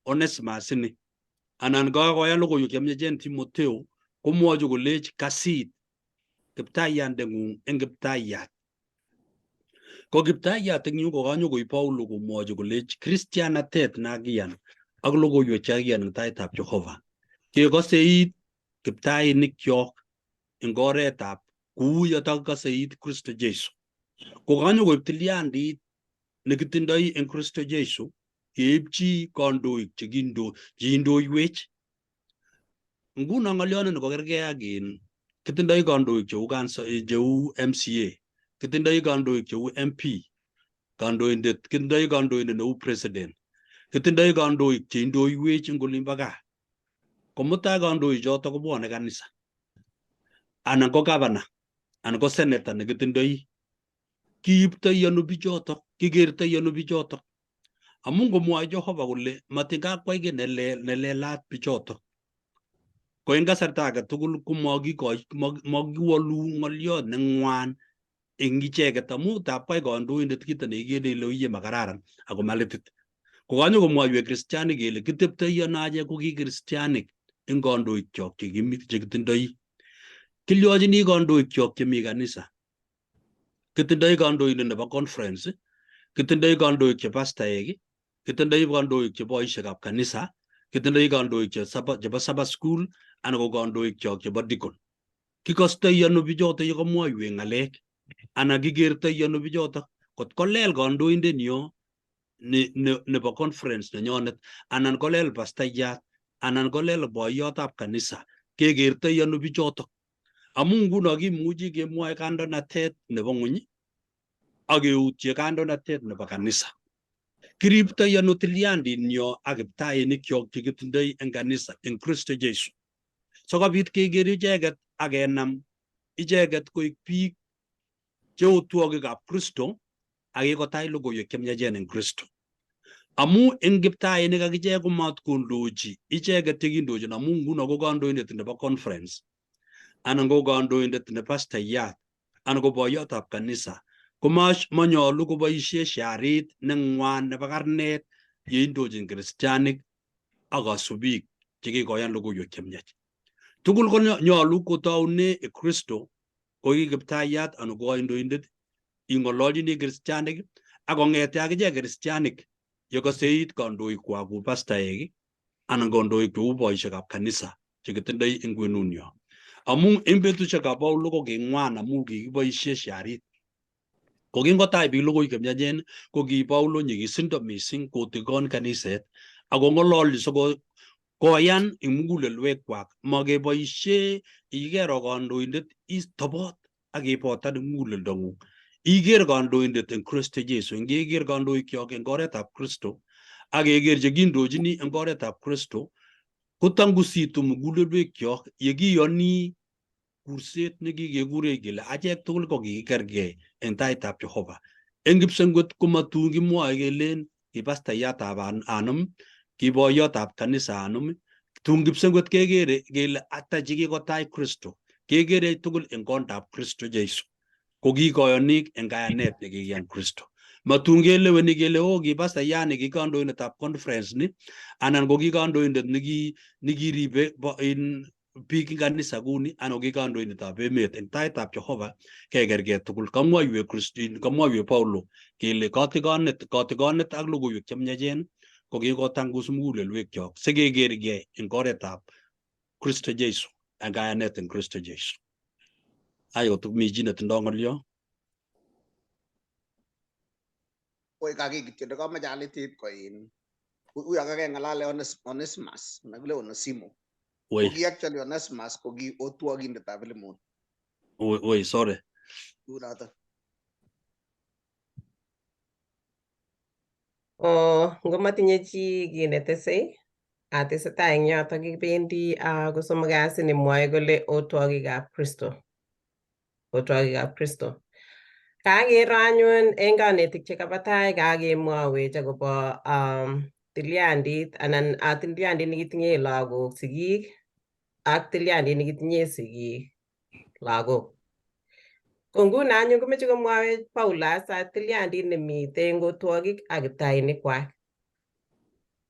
Onesimus ini anan kakoyan logoiwek chemiachen Timoteo komwochi kolech kasit kiptaiyandeng'ung eng kiptaiyat. Ko kiptaiyat eng yu kokanyokoib Paulo komwochi kolech kristianatet nakiyan ak logoiwek chekakiyan eng taitab Jehova. Kekoseit kiptainik kyok eng oretab kou yotok kaseit Kristo Jesu. Ko kanyokoib tilyandit nekitindoi eng Kristo Jesu keibchi kandoik cheindoiwech. Nguno ng'olyononi kokergei ak in kitindoi kandoik cheu cheu MCA, kitindoi kandoik cheu MP, kandoindet, kitindoi kandoindet neu president, kitindoi kandoik cheindoiwech eng olimbo gaa. Ko mutai kandoik choto kobwone kanisa anan ko governor anan ko senator nekitindoi. Kiiptoi ano bichotok? Kikertoi ano bichotok? Amu ngomwoe Jehova kole matin kakwai kiy nelelat bichotok. Ko eng kasarta age tugul komakiwolu ng'olyot neng'wan eng icheket amu tapkwai kandoindet kito neikere ile iye makararan ako malitit. Ko kanyokomwoiwech kristianik kele kiteptoi ano achek ko ki kristianik eng kandoikchok chekitindoi. Kilyochini kandoikchok chemi kanisa. Kitindoi kandoindet nebo conference, kitindoi kandoik che pastaek, kitindoi kandoik che boisiekab kanisa, kitindoi kandoik chebo Sabbath school Anan ko kandoik chok chebo deacon. Kikostoi ano bichoto yekamwoiwech ng'alek anan kikertoi ano bichoto kot kolel kandoindet nyo nebo conference nenyonet anan kolel pastayat anan kolel boiyotab kanisa kekertoi ano bichoto amu nguno kimuchi kemwoe kandoinatet nebo ng'weny ak keutye kandoinatet nebo kanisa. Kiriptoi ano tilyandinyo ak kiptainik kyok chekitindoi eng kanisa eng Kristo Jesu sikobit keker icheket ak kenam icheket koik biik cheotwogikab Kristo ak kikotai logoiwek chemiachen eng Kristo. Amu eng kiptainik akichek komat kondochi icheket chekindochin amu nguno ko kandoindet nebo conference anan ko kandoindet ne pastayat anan ko boiyotab kanisa ko manyolu koboisie sharit neng'wan nebo karnet yeindochin kristianik ak kasubik chekikoyan logoiwek chemiach. Tugul ko nyolu kotoune Kristo ko ki kiptayat anan ko kandoindet ing'ololchini kristianik ak kong'ete akichek kristianik yekoseit kandoikwak kou pastaek anan kandoik cheu boisiekab kanisa chekitindoi eng kwenunyo. Amu eng betusiekab Paulo ko king'wan amu kikiboisie sharit. Ko kingotai biik logoiwek chemiachen ko ki Paulo nyikisindo mising kotikon kaniset ak kong'ololchi siko koyan eng mugulelwekwak makeboisie ikero kandoindet itobot ak ibotan eng muguleldong'ung. Iker kandoindet eng Kristo Jesu, ngeker kandoikyok eng oretab Kristo ak keker chekindochini eng oretab Kristo kotangusitu mugulelwekyok yekiyoni kurset nekikekurech kele achek tugul ko kikikergei eng taitab Jehova. Eng kipsengwet komatun kimwoe kelen ki pastayatab anom, ki boiyotab kanisa anom, tun kipsengwet kekere kele ata chekikotai Kristo, kekere tugul eng kondab Kristo Jesu. Ko kikoyonik eng kayanet nekikiyan Kristo. Matun keleweni kele o ki pastayat ni ki kandoindetab conference ni anan ko ki kandoindet nekiribe in biik eng kanisa kuni anan ko ki kandoindetab emet eng taitab Jehova kekergei tugul. Kamwoiwech Christine, kamwoiwech Paulo kele kotikonet ak logoiwek chemiachen ko kikotangus mugulelwekyok sikekergei eng oretab Kristo Jesu eng kayanet eng Kristo Jesu. Ayo mi chi netindoi ng'olyo. Oi kaki kityo nekamoche alitit ko in uyo kakeng'alale Onesimus anan kile Onesimo. Woi, Ko ki actually Onesimus ko ki otwokindetab Philemon. Woi, woi, sorry. Kunoto. Oh, ngomatinye chi kiy netesei, atesetai eng yotok kibendi kosomok kasi nemwoe kole otwogikab Kristo. Otwogikab Kristo. Kakero anyun eng konetik chekaba tai kakemwowech akobo tilyandit anan tilyandit nekitinye lagok sigik ak tilyandit nekitinye sigik lagok. Ko nguno anyun komeche komwowech Paulo sa tilyandit nemite eng otwogik ak kiptainikwak.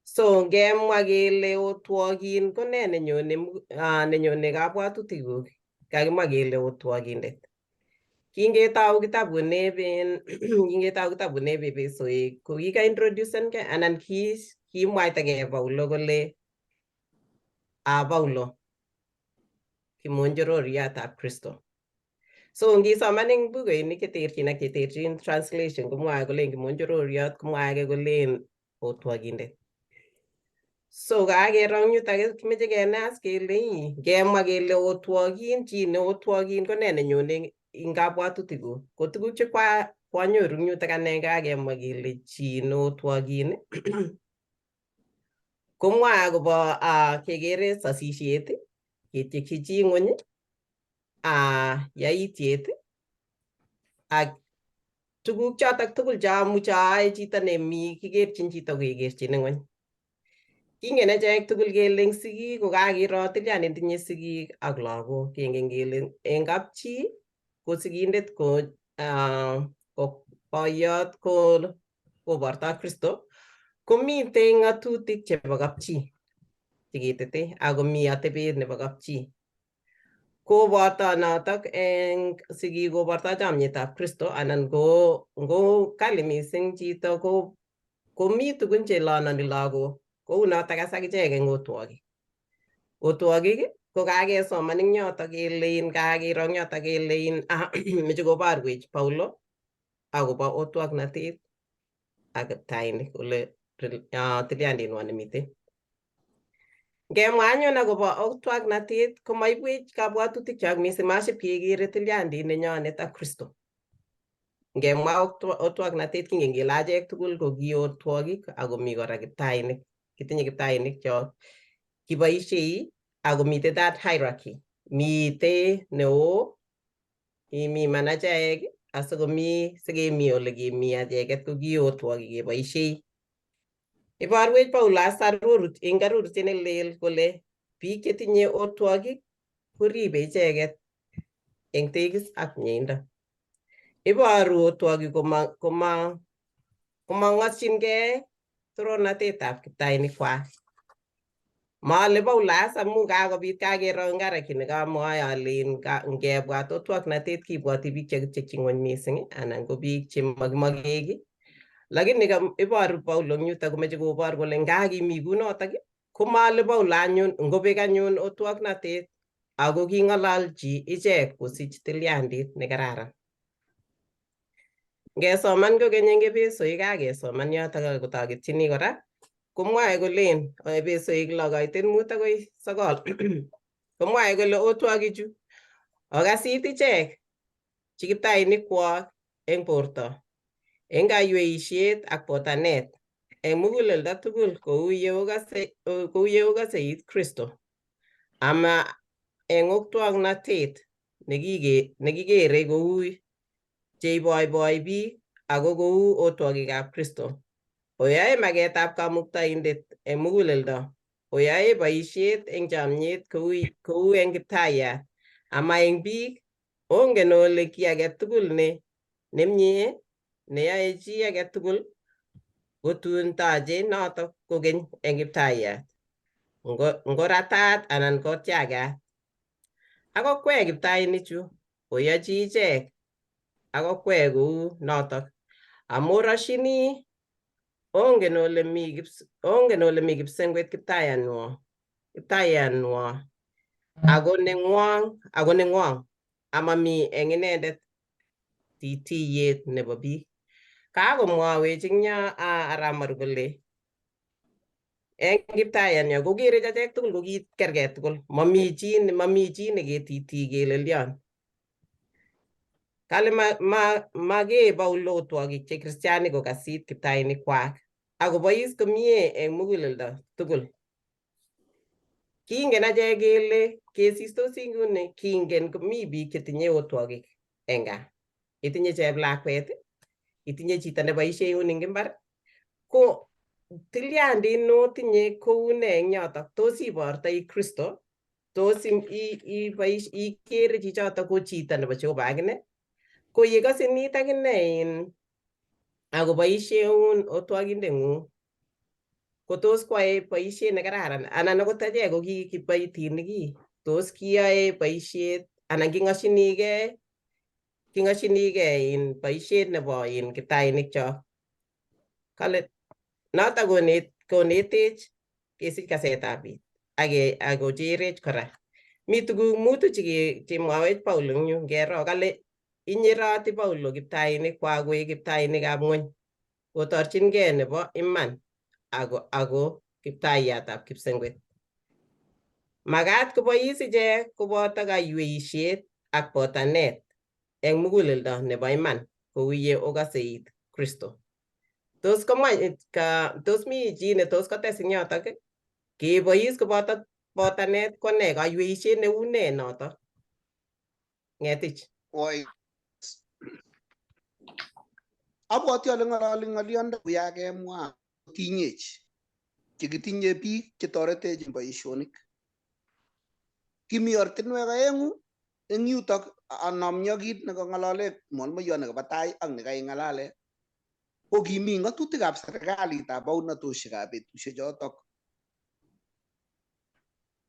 So ngemwa kele otwogin ko nee nenyone nenyone kabwatutikuk kakimwa kele otwogindet. Kingetou kitabut kingetou kitabut neb Efesoik ko kika introducengei anan kimwaitagei Paulo kole a Paulo kimonjororiatab Kristo. So ngisoman eng bukuinik cheterchin ak cheterchin translation komwae kolen kimonjororiot komwae age kolen otwogindet. So kakero eng yutok kimeche kenai as kele ii ngemwa kele otwogin chi ne otwogin ko nee nenyone eng kabwatutikuk ko tuguk che kwanyoru eng yutok ane kakemwa kele chi ne otwogin komwae akobo kekere sasisiet ketyekyi chi ng'weny yaityet ak tuguk chotok tugul cheamuche aae chito nemi kikerchin chito kekerchin ng'weny. Kingen achek tugul kele eng sigik ko kakiro tilyandit netinye sigik ak lagok kengen kele eng kapchi ko sigindet ko boiyot ko koborto Kristo komitei ng'atutik chebo kapchi cheketete ako mi atebet nebo kapchi. Koborto notok eng sigik koborto chomyetab Kristo anan ko ngo kali mising chito ko komi tugun chelononi lagok kou notok as akichek eng otwogik. Otwogik Ko kakesoman eng yotok kele in kakiro eng yotok kele in meche koborwech Paulo akobo otwoknatet ak kiptainik ole tilyandinwa nemiten. Ngemwa anyun akobo otwoknatet komaibwech kabwatutikchok mising maship kekere tilyandit nenyonet ak Kristo. Ngemwa otwoknatet kingen kele achek tugul ko ki otwokik akomi kora kiptainik. Kitinye kiptainik chok kiboishei akomite that hierarchy. Mite neo, mi manajaek asikomi sikemi ole kimi acheket ko ki otwokik keboishei. Iborwech Paulo as eng arorutiet nelel kole biik chetinye otwokik koribe icheket eng tegis ak mieindo. Iboru otwokik komang'oshinkei torornatetab kiptainikwak. Maale Paulo as amu kakobit kakero eng hierarchy nekamwoe ale ngebwat otwoknatet kibwoti biik chekipchechi ng'weny mising anan ko biik chemakimokeki. Lakini iboru Paulo eng yutok komeche kobor kole nga kimi kunotok komale Paulo anyun ngobek anyun otwoknatet ako king'ololchi ichek kosich tilyandit nekararan. Ngesoman kokeny eng Epesoik kakesoman yotok ako toketchini kora komwae kolen Epesoik 6:5 akoi 9 komwae kole otwokichu okasit ichek chi kiptainikwok eng borto eng kaiweisiet ak botanet eng muguleldo tugul kou ye okaseit Kristo ama eng otwoknatet nekikere kou cheiboiboi biik ako kou otwokikab Kristo. Oyoe maketab kamuktaindet eng muguleldo, oyoe boisiet eng chomyet kou eng kiptayat, ama eng biik. Ongen ole kiy age tugul ne nemie neyoe chi age tugul kotun toche notok kokeny eng kiptayat, ngoratat anan kotyagat. Ak okwek kiptainichu oyochi ichek ak okwek kou notok amu roshini ongen ole mi kipsengwet kiptayanwo ako nengwong amami eng inendet titiyet nebo biik. Kakomwowech eng yo Arap kole eng kiptayanyo kokerech achek tugul ko kikerkei tugul, mami chi neketiti kelelion. Kale makee Paulo otwokik che kristianik kokasit kiptainikwak akobois komie eng muguleldo tugul. Kingen achek kele kesistosi nguni kingen komi biik chetinye otwokik eng gaa. Itinye cheplakwet, itinye chito neboisieun eng imbar, ko tilyandit notinye kou nee eng yotok? Tos ibortoi Kristo? Tos ikere chichotok ko chito nebo Jehova akine? Ko yekasinit akine in akoboisieun otwokindeng'ung ko tos kwae boisiet nekararan anan akot achek ko ki kiboitinik ii tos kiyoe boisiet anan king'oshinikei in boisiet nebo in kiptainik chok. Kale notok konetech kesich kasetab biik ak akocherech kora. Mi tuguk mutu chemwowech Paulo eng yu ngero kale inyeroti Paulo kiptainik kwak koek kiptainikab ng'wony kotorchingei nebo iman ako kiptaiyatab kipsengwet. Makat kobois ichek koboto kaiweisiet ak botanet eng muguleldo nebo iman kou ye okaseit Kristo. Tos komwa tos mi chi ne tos kotes eng yotok? Kebois koboto botanet ko nee kaiweisiet neu nee notok? Ng'etich. Oi. Abwoti ale ng'ololi ng'oliondo uya kemwa tinyech chekitinye biik chetoretech eng boisionik. Kimi ortinwek aeng'u eng yutok anomyo kit nekang'alale mwalimoyot nekaba tai ak nekaing'alale ko kimi ng'atutikab serikalitab baunatoshekab betusiek chotok.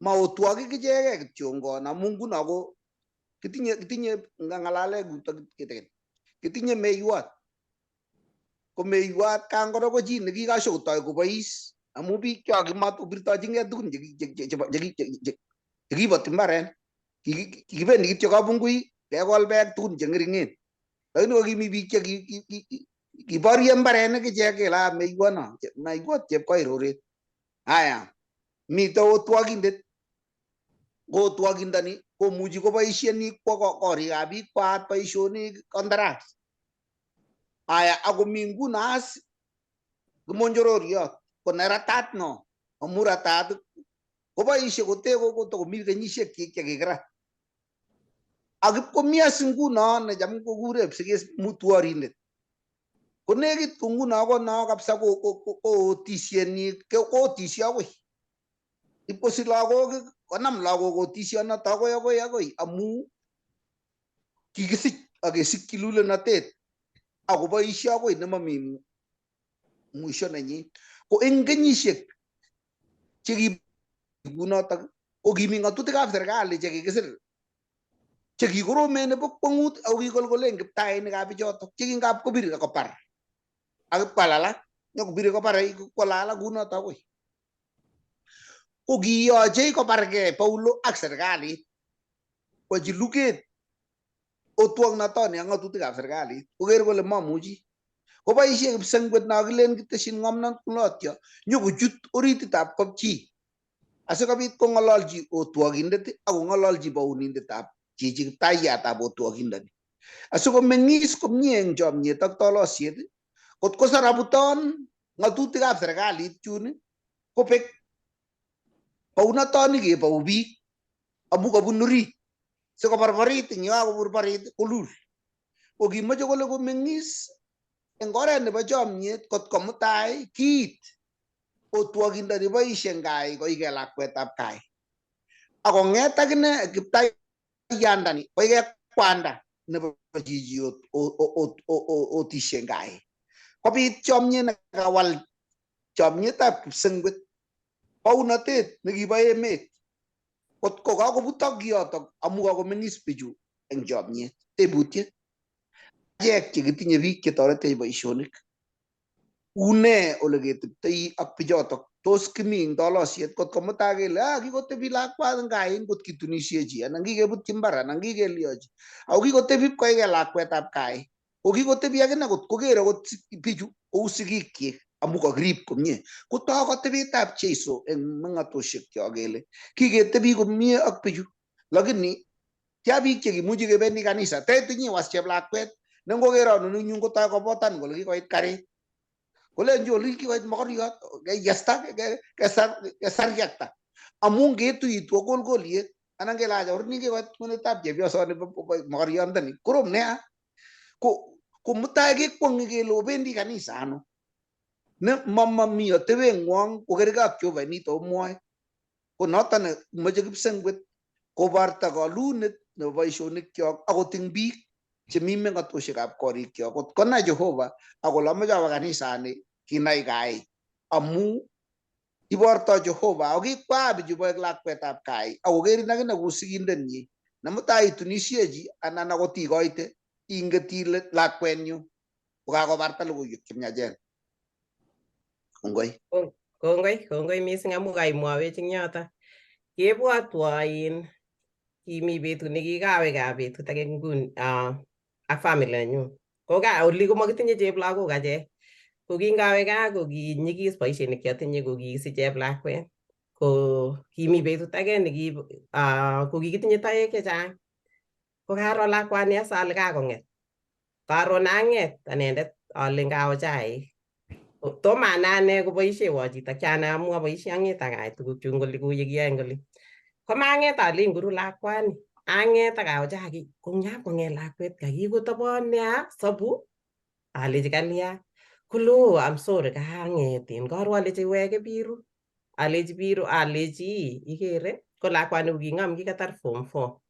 Maotwogik ichegei kityongon amu nguno ko kitinye ng'alale kutok kitikin. Kitinye meiwot. Ko meiwot kangoro ko chi nekikashokotoi kobois amu biik cho kimatobirtochingei tugun. Chekiboti mbaret kikibendi kityo kabungui kekol beek tugun cheng'ering'en. Lakini ko kimi biik che kiborie mbarenik ichek kele ah meiwono meiwot chepkoir oret. Haya, mito otwokindet ko otwokindoni komuchi koboishen kwo korikab biik kwaat boisionik kandaras. Haya, akomi nguno as kimonjororiot ko neratat no amu ratat koboisie kote kotokomi kenyishekyik chekikirat. Ak ipkomi as nguno necham kokure kipsigis mutworindet. Ko nekit ko nguno ko no kabisa kootisyenyi kootisyo akoi. Ipkosich lagok konam lagok otisyonoto akoi akoi akoi amu kikisich ak kesikyi lulonotet akoboisyo akoi nemomi mwisho nenyin. Ko eng kenyisiek chekikunotok ko kimi ng'atutikab serikali chekikisir chekikoromen nebo kwong'ut ako kikolkolen kiptainikab bichotok chekingap kobir kobar ak ipkwal alak nyokobire kobar kwole alak kunotok akoi. Ko kiyochei kobargei Paulo ak serikalit kochi luget otwoknotoni ak ng'atutikab serikalit koker kole mamuchi koboisie kipsengwet no kilen kitesyin ng'omnotyo nyokochut orititab kopchi asikobit kong'ololchi otwokindet ak kong'ololchi bounindetab chichi kiptaiyatab otwokindoni asikomeng'is komie eng chomyet ak tolosiet kot kosarabuton ng'atutikab serikalit chun kobek bounotoni kebou biik amu kabun orit sikoborborit eng yekakoborborit kolul ko kimoche kole komeng'is eng oret nebo chomyet kot ko mutai kiit otwokindoni boisie eng kai koige lakwetab kai akong'et akine kiptaiyandani koige kwanda nebo chichi otisie eng kai kobit chomyet nekawal chomyetab kipsengwet bounotet nekibo emet kot ko kakobutok kiyotok amu kakomeng'is bichu eng chomyet. Tebutiet achek chekitinye biik chetoretech boisionik une ole keteptoi ak bichotok tos kimi eng tolosiet kot ko mutai kele ah kikotebi lakwat eng kai ngot kitunisiechi anan kikebutyi mbar anan kikelyochi ako kikotebi ipkoige lakwetab kai ko kikotebi akine kot kokere kot bichu kou sigikyik amu kakirib komie kotok atebetab Jeiso eng meng'atoshekyok kele kiketebi komie ak bichu lakini tia biik chekimuchi kebendi kanisa tet inyiwas cheplakwet nengokeron nyun kotoi kobotan kole kikoit karit kolenji oli kikoit mokoriot keyesta kesariakta amu ngetuitu kolkoliet anan kelach orni kikoit ng'wenetab chepyosoni mokoriondoni korom nea ko ko mutai kekwong'e kele obendi kanisa ano ne mamami atebeng'wong kokergei ak Jehova nito omwoe ko noton ne moche kipsengwet kobarta kolunet nebo boisionikyok akot eng biik chemi meng'atoshekab korikyok kot konai Jehova akole amoche awo kanisani kinai kai amu iborto Jehova ako kikwaa bichu koek lakwetab kai akokerin akine kou sigindenyi ne mutai itunisiechi anan akot ikoite inget ile lakwenyu kokakobarta logoiwek chemiachen. Kongoi. Kongoi, kongoi mising amu kaimwawech eng yoto. Kebwotwo in kimi betut nekikawe gaa betut age nguni ak family nenyun. Ko gaa oli komokitinye cheplagok achek. Ko kingawe gaa ko kinyikis boisiet nekiotinye ko kikisich cheplakwet. Ko kimi betut age neki ko kikitinye toek chechang. Ko karo lakwani as ale kakong'et. Karon ang'et anendet ale ngawo chaik. Tomo anai ane koboishewo chito kianai amu aboisie ang'et ak ayai tugukyuk eng oli kou yekiyoe eng oli. Komang'et alen nguru lakwani ang'et ak awo chaik kong'yap kong'et lakwet kakikotobon nea sobu alechi kalya kole oh I'm sorry kaang'et karu alechi weke biru alechi biru alechi ikere ko lakwani ko king'am kikatar form 4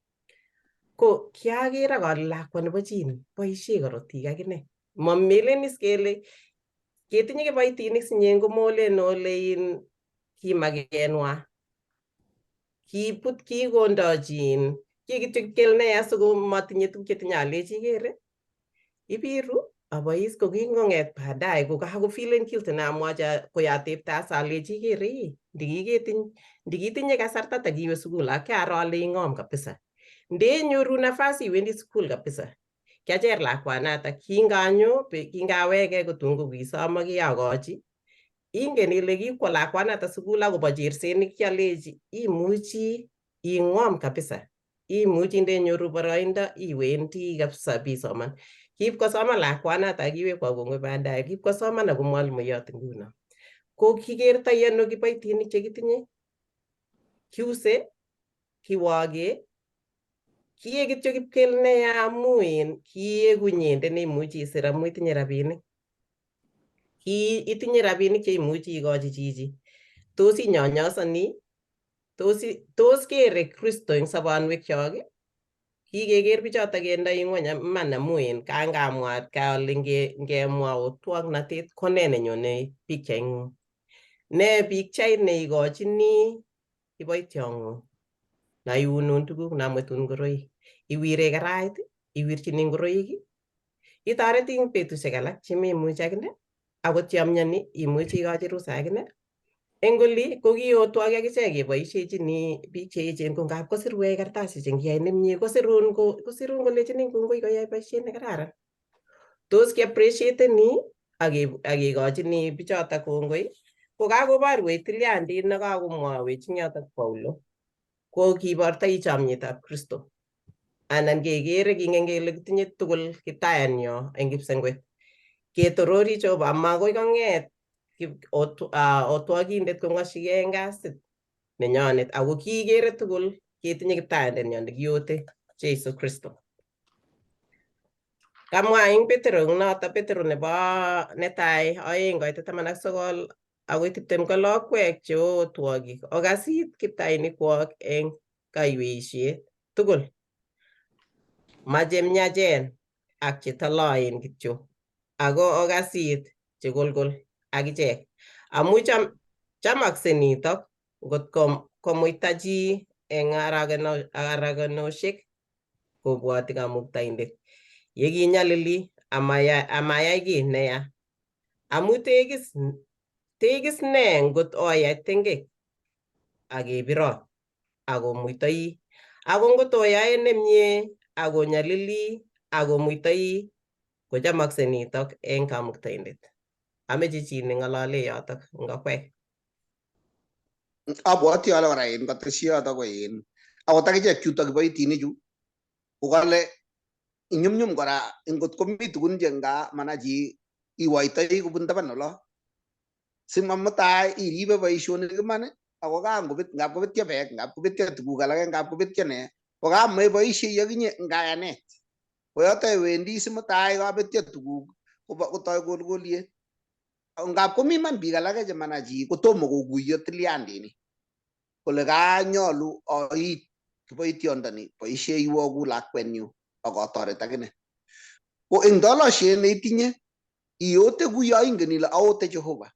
ko kiaker ak ale lakwa nebo chi ni boisie korotik akine mamelen is kele ketinye kiboitinik sinye komolen ole in kimakenwa kiput kikondochin ki kityo kelne asikomatinye tuguk chetinye alechi ikere ibiru Abois ko kingong'et baadaye ko kakofilen guilty namwachi koyatepte as alechi ikere ii ndikiketiny ndikitinye kasarta takiwe sukul ak kiaro ale ing'om kabisa ndenyoru nafasi iwendi sukul kabisa. Kiacher lakwanata kinganyo kingaweke kotun kokisomo kiakochi ingen ile kikwo lakwanata sukul akobo cherset nekialechi imuchi ing'om kabisa imuchi ndenyoru boroindo iwendi kabisa bisoman. Kiip kosoman lakwanata akiwekwa kongoi baadaye kiip kosoman ako mwalimuyot nguno. Ko kikertoi ano kiboitinik chekitinye? Kiuse, kiwoke, kiek kityo kipkel neya amu in kieku inyendet neimuchi isir amu itinye rabinik. Ki itinye rabinik cheimuchi ikochi chichi. Tos inyonyosoni? Tos kere Kristo eng sobonwekyok? Kikeker bichotok kendoi ng'weny iman amu in kangamwa kale ngemwa otwoknatet ko nee nenyone pikchaing'ung? Ne pikchait neikochini kiboitiong'ung? Naiunun tuguk, namwetun ngoroik, iwire karait, iwirchini ngoroik, itoreti eng betusiek alak chememuchi akine, akot yomioni imuchi ikochi rusa akine. Eng oli ko kiotwok akichek keboishechini biik cheechen ko ngap kosirwech kartasisiek ngiyai nemie kosirun kosirun kolechinin kongoi koyai boisiet nekararan. Tos kiappreciateni ak kekochini bichotok kongoi ko kakoborwech tilyandit nekakomwowech eng yotok Paulo ko kibortoi chomietab Kristo anan kekere kingen kele kitinye tugul kiptayanyo eng kipsengwet ketorori Jehova amakoi kong'et otwokindet kong'oshigei eng kasit nenyonet ako kikere tugul ketinye kiptayandenyo nekiote Jesu Kristo. Kamwa eng Petero eng noto Petero nebo netai 2:19 akoi 20 kole okwek cheotwogik okasit kiptainikwok eng kaiweisiet tugul ma chemyachen ak chetoloen kityo ako okasit chekolkol akichek amu chamokse nitok ngot komuita chi eng arakenosiek kobwoti kamuktaindet yekinyalili amayai kiy neya amu tegis ne ngot oyai tengek akebirot akomuitoi ako ngot oyoe nemie akonyalili akomuitoi kochomokse nitok eng kamuktaindet. Ameche chi neng'olole yotok eng okwek. Abwoti ale kora in katesyi yotok ko in akot akichek chutok kiboitinichu kokale nyumnyum kora ngot komi tugun che nga mana chi iwoitoi kobun taban olo simamutai iribe boisionik iman ako kangobet ngap kobetyo beek ngap kobetyo tuguk alake ngap kobetyo nee ko kameboisiei akinye eng kayanet ko yoto iwendi simutai kabetyo tuguk kotoi kolkoliet ngap komi iman biik alake chemana chi kotomo kokuiyo tilyandini kole kanyolu oit kiboitiondoni boisieiwo ku lakwenyu ak otoret akine ko eng tolosiet neitinye iyote kuyo ingen ile aote Jehova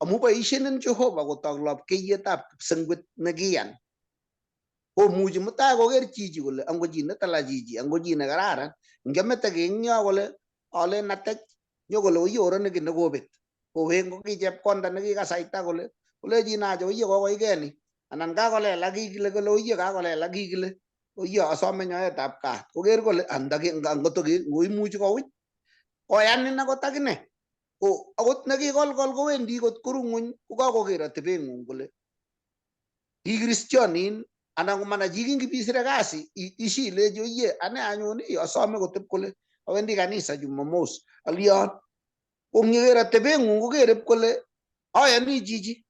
amu boisienin Jehova kotok lapkeiyetab kipsengwet nekiyan komuchi mutai koker chichi kole ango chi netala chichi ango chi nekararan ngemete eng yo kole alen atech nyokole oiye ki nekobet kowek ngo ki chepkonda nekikasaita kole kolechin acha oiye kokoikee ni anan kakolelak kikile kole oiye kakolelak kikile oiye asome nyoetab kat koker kole angoto ngoimuchi kowich koyanin akot akine ko akot nekikolkol kowendi kot koru ng'weny kokakoker atebeng'ung kole ikristionin anan ko mana chi kingipisire kasi ishilechi oiye ane anyun asome kotep kole awendi kanisa Jumamos alion ko ngeker atebeng'ung kokere kole ayoni chichi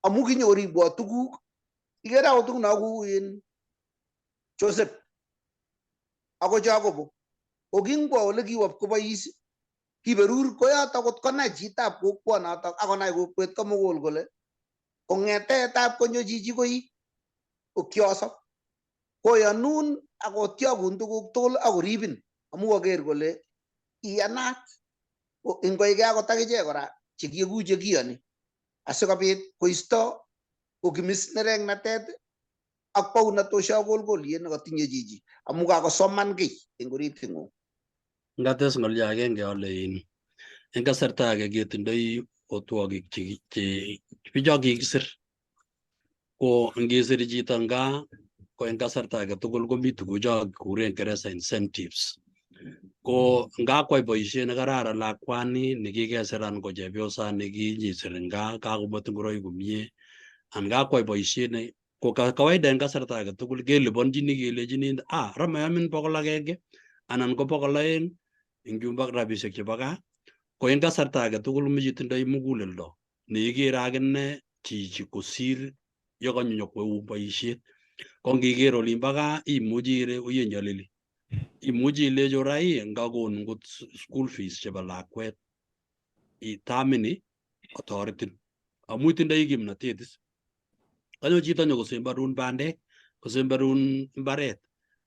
amu kinyoribwo tuguk ikere akot tugun kou in Joseph ako Jacobo ko kingwo ole kiwo kobois kiberur koyotok kot konai chitab kokwonotok akonai kokwet komugul kole kong'etetab konyo chichi koi ko kiosob koyonun akotyokun tuguk tugul akoribin amu koker kole iyanat ingoige akot akichek kora chekieku chekiyoni asikobit koisto kokimis nereknatet ak baunatosiek ak kolkoliet nekotinye chichi amu kakosoman kiy eng orit ng'ung. Ngates ng'olyo agenge ale in en kasarta age ketindoi otwogik che bicho kikisir ko ngisir chito nga ko en kasarta age tugul komi tugucho kikuren Kingereza incentives ko ngakwai boisiet nekararan lakwani nekikesir anan ko chepyosani kinyisir nga kakomwet ngoroik komie anan kakwai boisiet ne ko kawaida en kasarta age tugul keliponjini kelechini ah ra mayamin 100 anan ko 200 eng chumbo rabisiek chebo gaa ko en kasarta age tugul meche itindoi muguleldo neikere akine chichi kosir yekanyo boisiet ko ngiker olimbo gaa imuchi ile uyenyolili imuchi ilechi orai ngakon ngot school fees chebo lakwet itamini otoretin amu itindoi kimnatet is kanyo chito nyokosemberun bandek kosemberun mbaret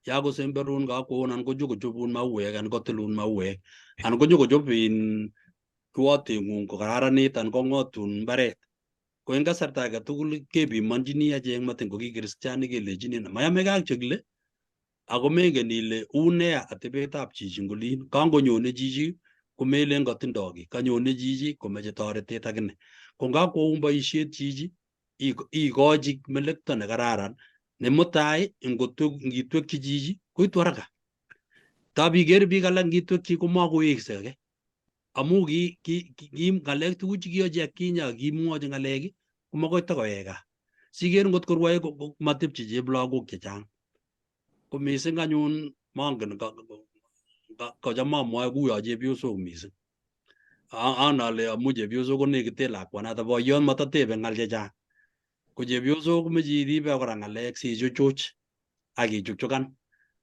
yakosemberun kakwon anan konyokochobun mauek anan kotilun mauek anan konyokochob in kiwoteng'ung kokararanit anan kong'otun mbaret ko en kasarta age tugul kepimonjini achek matin ko ki kristianik kelechini mayamegei ak chekile ako mengen ile une atebetab chichi ngolin kangonyone chichi komelen kotindoi kiy kanyone chichi komeche toretet akine ko ngakwoun boisiet chichi ikochi melekto nekararan ne mutai ngitwekchi chichi koitu haraka tab iker biik alak ngitwekchi komakoweksei ake amu ki ng'alek tuguk chekiyochi atkinye ak kimwochi ng'alek komakoi takoyai gaa siker ngot korwoe matepche cheplagok chechang ko mising anyun mongen kocham amwoe kuyo chepyosok mising an ale amu chepyosok konekite lakwanato boiyot matatebe ng'al chechang ko chepyosok komeche iribe kora ng'alek sichuchuch ak ichukchukan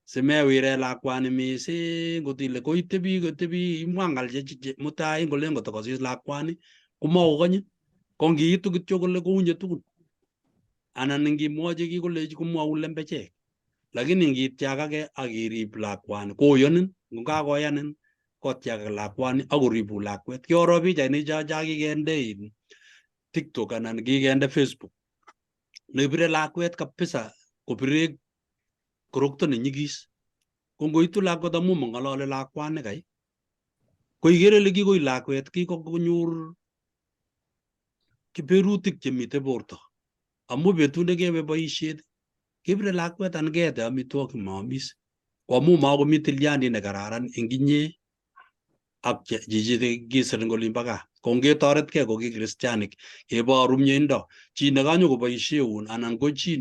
simewire lakwani mising ngot ile koitebi kotebi imwa ng'al che mutai ngolen kotokosis lakwani komakokonye ko ngiitu kityo kole kounye tugun anan ngimwochi kiy kolechi komwoun lembechek lakini ngitiakake ak irib lakwani koyonin ngokakoyanin kotiakak lakwani akoribun lakwet kioro pichainik cho cha kikende in TikTok anan kikende Facebook nebire lakwet kabisa kobire korokto nenyikis ko ngoitu lakwet amu mong'ololi lakwani kai ko ikere ile kikoi lakwet kikokonyor kiberutik chemite borto amu betut nekewe boisiet kebire lakwet anan keete amitwogik maamis ko amu makomi tilyandit nekararan eng inye ak chichi kisir eng olimbo gaa ko ngetoretkei ko ki kristianik keboru mieindo chi nekanyokoboisieun anan ko chi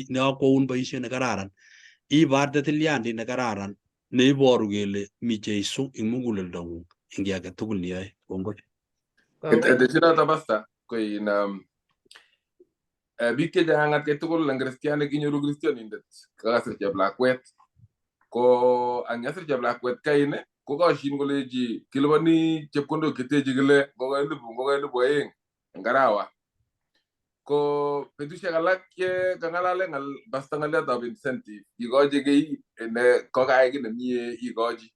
neakwoun boisiet nekararan ibarte tilyandit nekararan neiboru kele mi Jeiso eng muguleldong'ung eng kiy age tugul neyoe. Kongoi. Ketesyi noto pastor ko in biik chechang atkai tugul eng kristianik inyoru kristianindet kakasir cheplakwet ko ang yasir cheplakwet kain kokoshin kolechi kiliponi chepkondok chetechi kile ngoka 1000 ngoka 2000 eng arawa ko betusiek alak che kang'alale ng'al pastor ng'aliotab incentive ikochi kiy ne kokayai kiy nemie ikochi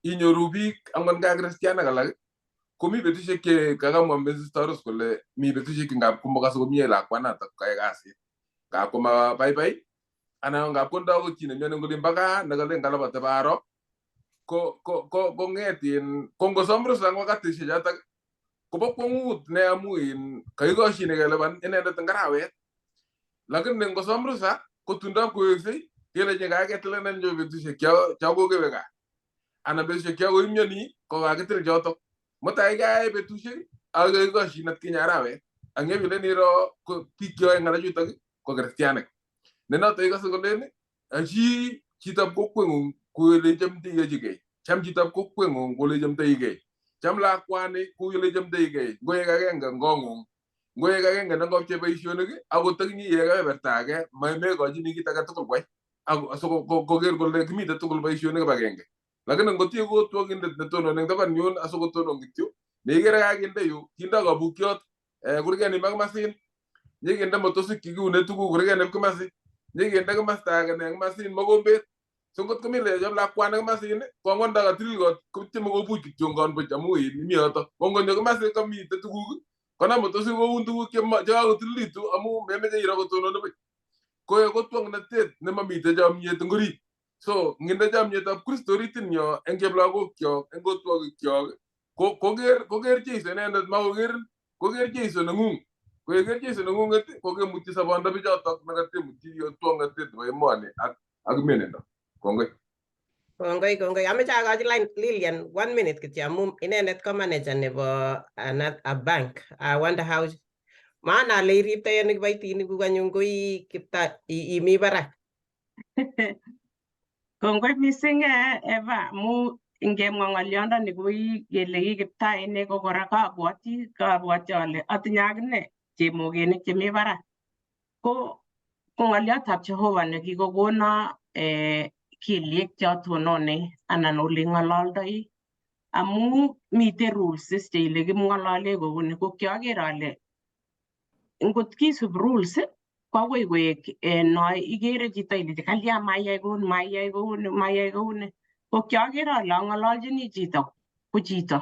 inyoru biik angot nga kristianik alak komi betusiek che kakamwa Mrs. Taurus kole mi betusiek che ngap komokose komie lakwanatok koyai kasit ngap komabaibai anan ngap kondo akot chi nemioni eng olimbo gaa nekalen kalabati baro ko ko ko kong'et in ko ngosom rusa eng wakatisiek chotok kobo kwong'ut ne amu in kakikoshine kelipan inendet eng arawet lakini ngosom rusa ko tundab koweksei kelechi kaketilenen cho betusiek cho kokewe gaa anan betusiek cho koimioni ko kakitil chotok mutai keyai betusiek ak kekoshin atkinye arawet ang yebilen iro ko biik cheyoe ng'alechutok ko kristianik ne noto ikose kolen achi chitab kokweng'ung kou ole ichomdoichigei cham chitab kokweng'ung kou ole ichomdoigei cham lakwani kou ole ichomdoigei ngoek agenge eng kong'ung ngoek agenge nengopchei boisionik akot akinye iyae kebeberta age mekochini kit age tugul kwai asikoker kole kimite tugul boisionik kibagenge lakini ngot iegu otwokindet netononi eng taban yun asikotonon kityo neikere kakinde yu kindo kabukyot kurget nimbo kimasin nyikinde motosik chekiune tuguk kurget neb kimasi nyikinde kimasta age ne kimasin mokombet so ngot komi lechop lakwani kimasin ko ang'ot ndo katilil kot kotieme kobuch kityongon buch amu in mi yoto ko ngonyo kimasi kamite tuguk konam motosik koun tuguk chekakotililitu amu memeche iro kotononi buch ko kotwong'natet nemamite chomiet eng orit. So nginde chamnyetab Kristo oritinyo eng cheplagokyok, eng otwogikyok, ko koker Jesu inendet, makoker koker Jesu neng'ung. Ko yeker Jesu neng'ung'et ko kemutyi sobondo bichotok nekatemutyi otwoknotet nebo emoni ak mienindo. Kongoi. Kongoi, kongoi. Ameche akochi line Lilian 1 minute kityo amu inendet ko manager nebo a bank. I wonder how maana ale iriptoi ano kiboitinikuk anyun ko i Kipta imi barak. Kongoi mising Eva, amu ngemwa ng'olyondoni koi kele ki Kiptai ko kora kabwati ale atinye akine chemokenik chemi barak. Ko ng'olyotab Jehova nekikokono kelyek chotonone anan ole ng'ololdoi amu miten rules cheile kimng'olole kouni, ko kioker ale ngot kisub rules ko akoi koek no ikere chito ile kalya mayai kouni, mayai kouni, mayai kouni. Ko kioker ale ang'ololchini chito ko chito,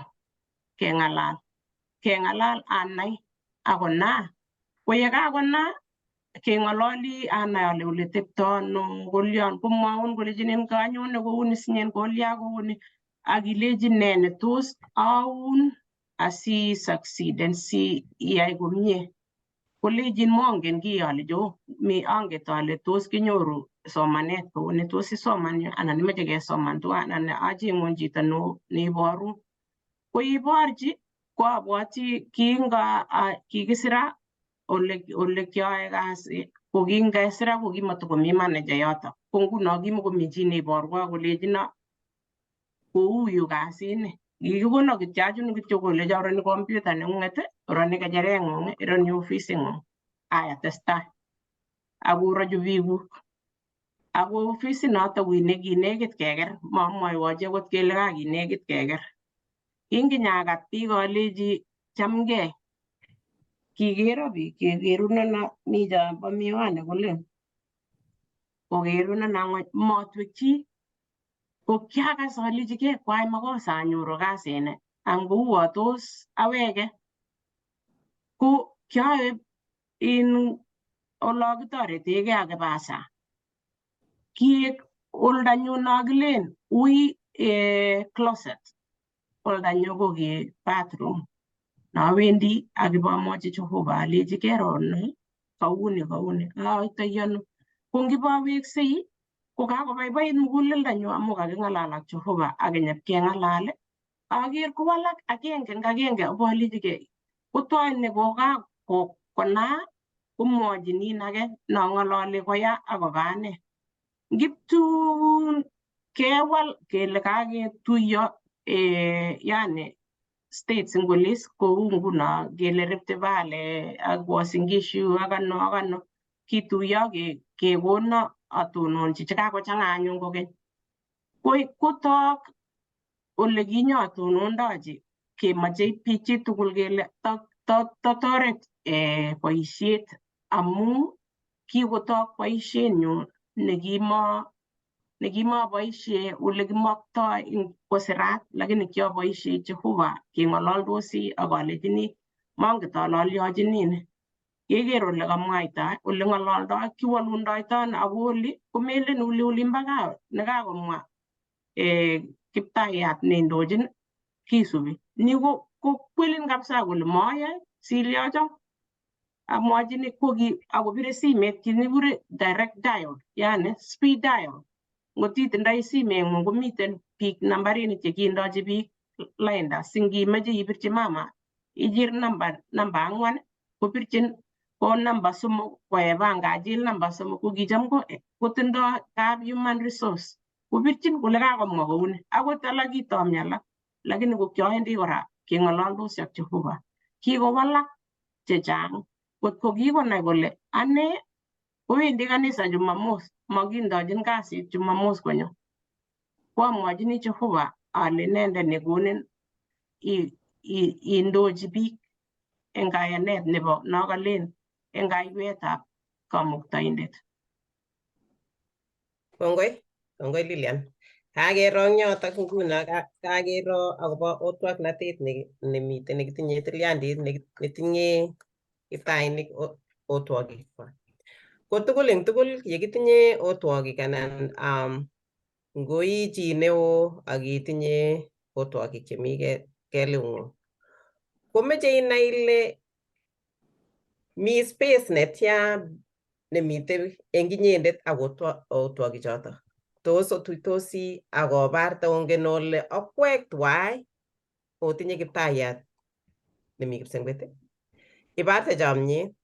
keng'alal anai akonaa, ko yekakona keng'ololi anai ale ole tepto ano, kolion komwoun kolechinin kanyone kouni sinyen kolya kouni, ak ilechi ne netos aun asi succeeden si iyai komie, kolechin mongen kiy, ale jo mi anget ale tos kinyoru somanet kouni, tos isoman yu anan imoche kesoman tuwan anan acheng'un chito neiborun, ko iborchi. Ko abwoti kinga kikisira ole kioe kasi, ko kingesira ko kimatokomi manager yotok, ko nguno kimokomi chi neiborwo kolechino kou yu kasini. Kikikono kityo achunu kityo kolecho roni kompyuta neng'ung'et, roni kechereng'ung, roni ofising'ung, aya testai akorochu biikuk. Ako ofisinoto kinekit keker, mamwoiwo chi akot kele kakinekit keker. Kinginyakat biik alechi chamgei, kikero biik kekerunono, mi chombo miwani kolen kokerunono ang'ony motwekchi. Ko kiakas alechigei kwai makosa anyoru kasini angouwo tos aweke. Ko kiowe in olo kitoretegei ak kipasa, kiek oldanyun nokilen ui closet, oldanyu ko ki bathroom nowendi ak ibomwochi Jehova alechi kero no kouni kouni aoitoi ano. Ko ngiboweksei ko kakobaibait muguleldonyu amu kaking'alal ak Jehova ak kenyap aker kowalak agenge eng agenge obolechigei kotoi ni koka konaa komwochinin ake nong'ololi koya akobo ane. Ngiptun kewal kele kaketuiyo yani states ngolis kou nguno kele Rift Valley ak Uasin Gishu ak ano ak ano, kituiyo kekono atononchi chekakochang'a anyun kokeny. Kotok ole kinyotonondochi kemoche biik chitugul kele totoret boisiet amu kikotok boisienyu nekimoboisie ole kimoktoi kosirat, lakini kioboisie Jehova keng'ololdosi ak alechini monget ale alyochini ni. Keker ole kamwaita ole ng'ololdoi kiwolundoito ano ako oli komelen uli olimbo gaa nekakomwa Kiptayat neindochin kisubi. Ni ko kwelin kabisa kole moyoe silyocho amwachini ko ki akopire simet kit nekikure direct dial, yani speed dial. Ngot itindoi simeng'ung komiten biik nambarinik chekindochi biik lainda, singimoche ibirchi mama ichil namba 4 kopirchin, ko namba 3 ko Eva, ngachil namba 3 ko kicham ko kotindoi kap human resource kopirchin kole kakomwa kouni, akot alak kitomi alak, lakini ko kiowendi kora keng'ololdosi ak Jehova kikowalak chechang kot ko kikonai kole ane kowendi kanisa Jumamos, makindochin kasit Jumamos konyo, ko amwochini Jehova ale inendet nekonin indochi biik eng kayanet nebo nokolen eng kaiwetab Kamuktaindet. Kongoi, kongoi Lilian. Kakero eng yotok nguno, kakero akobo otwaknatet nemiten nekitinye tilyandit netinye kiptainik otwogikwak. Ko tugul eng tugul yekitinye otwogik anan Ngoi chi neo ak itinye otwogik chemi kelung'ung. Komeche inai ile mi space netya nemite eng inyendet ak otwogichoto. Tos otuitosi ak obarte ongen ole okwek twai otinye kiptayat nemi kipsengwet. Ibarte chomyet.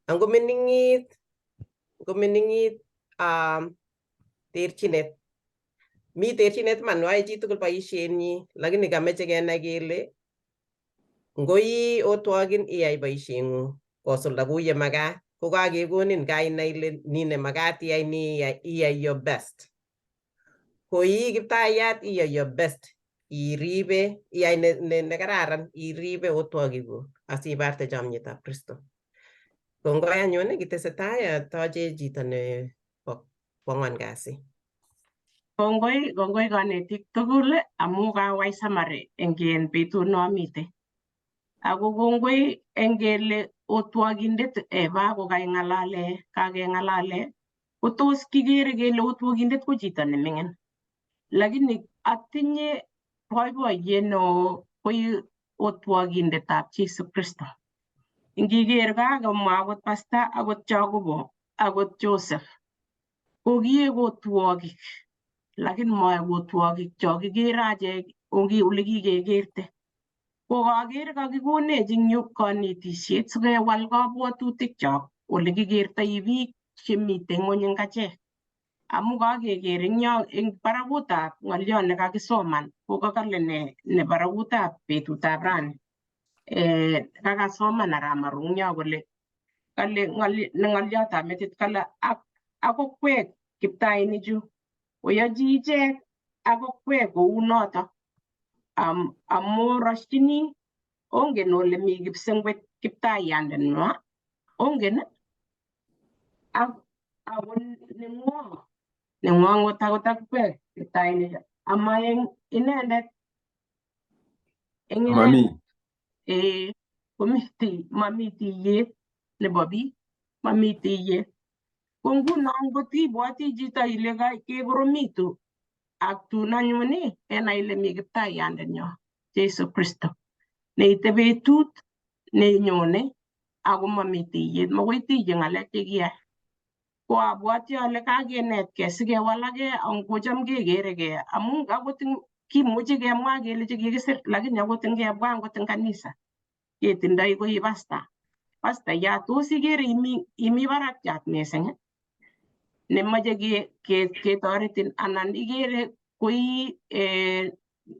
Angomining'it ngomining'it terchinet. Mi terchinet iman yoe chitugul boisienyi, lakini kameche kenai kele ngoi otwogin iyai boisieng'ung kosulda kou yemakat ko kakekonin kainai ile ni nemakat iyai ni iyai your best. Koi kiptayat iyai your best iribe iyai nekararan iribe otwogikuk asibarte chomyetab Kristo. Kongoi anyun kitesetai atoche chito nebo kwang'wan kasi. Kongoi, kongoi konetik tugul amu kawai summary eng betut nomitei. Ako kongoi eng kele otwokindet Eva kokaing'alale kakeng'alale ko tos kikere kele otwokindet ko chito neming'in. Lakini atinye boiboiyet neo koi otwokindetab Jesu Kristo. Ngiker kakomwa akot pasta akot Jacobo akot Joseph ko kiek otwogik lakini moek otwogik cho kikere achek ole kikekerte. Ko kaker kakikonech eng yu konetisiet sikewal kabwatutikchok ole kikertoi biik chemitei ng'wony eng achek. Amu kakeker eng yo eng barakutab ng'oliot nekakisoman ko kakale ne barakutab betutab rani. Kakasoman Aramaru eng yo kole kale ng'oliotab metit kale ak okwek kiptainichu oyochi ichek ak okwek kou noto amu roshini ongen ole mi kipsengwet kiptayandanywa ongen ak ako neng'wong neng'wong ot akot akwek kiptainichu ama eng inendet eng Mami. Inendet komiti mami tiyet nebo biik mami tiyet ko nguno ngot ibwoti chito ile kekoromitu ak tun anyun kenai ile mi kiptaiyandenyo Jesu Kristo neite betut nenyone ako mami tiyet makoi tiye ng'alek chekiyai ko abwoti ale kakenetkei sikewalakee angocham kekerekei amu akot kimuchi kemwa kele chekikisir lakini akot ngebwa akot eng kanisa ketindoi koi pasta pastayat tos ikere imi barakyat mising nemoche ketoretin anan ikere koi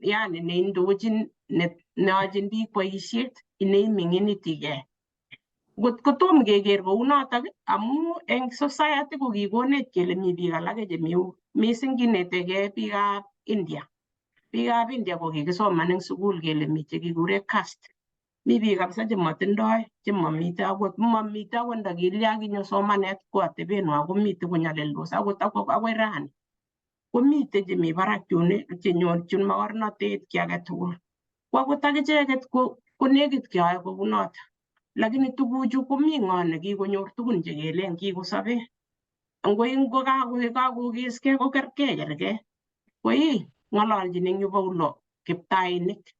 yani neindochin neochin biik boisiet neiming'initigei. Ngot kotom keker kounotok amu eng society ko kikonech kele mi biik alake chemi mising kinetegei biikab India. Biikab India ko kikisoman eng sukul kele mi chekikure caste. Mi biik kabisa chemotindoi chemomite akot mamite akot ndakilya kinyo somanet ko atebenwa komite konyalildos akot akoi rani. Komite chemi barak yun chenyorchin makornotet kiy age tugul. Ko akot akicheket ko nekit keyoe kounoto. Lakini tuguchu komi ng'o nekikonyor tugun chekelen kikosobe. Ngoi ngo kakokeskei ko kerkei kerkei. Ko ii ng'ololjin eng yu Paulo kiptainik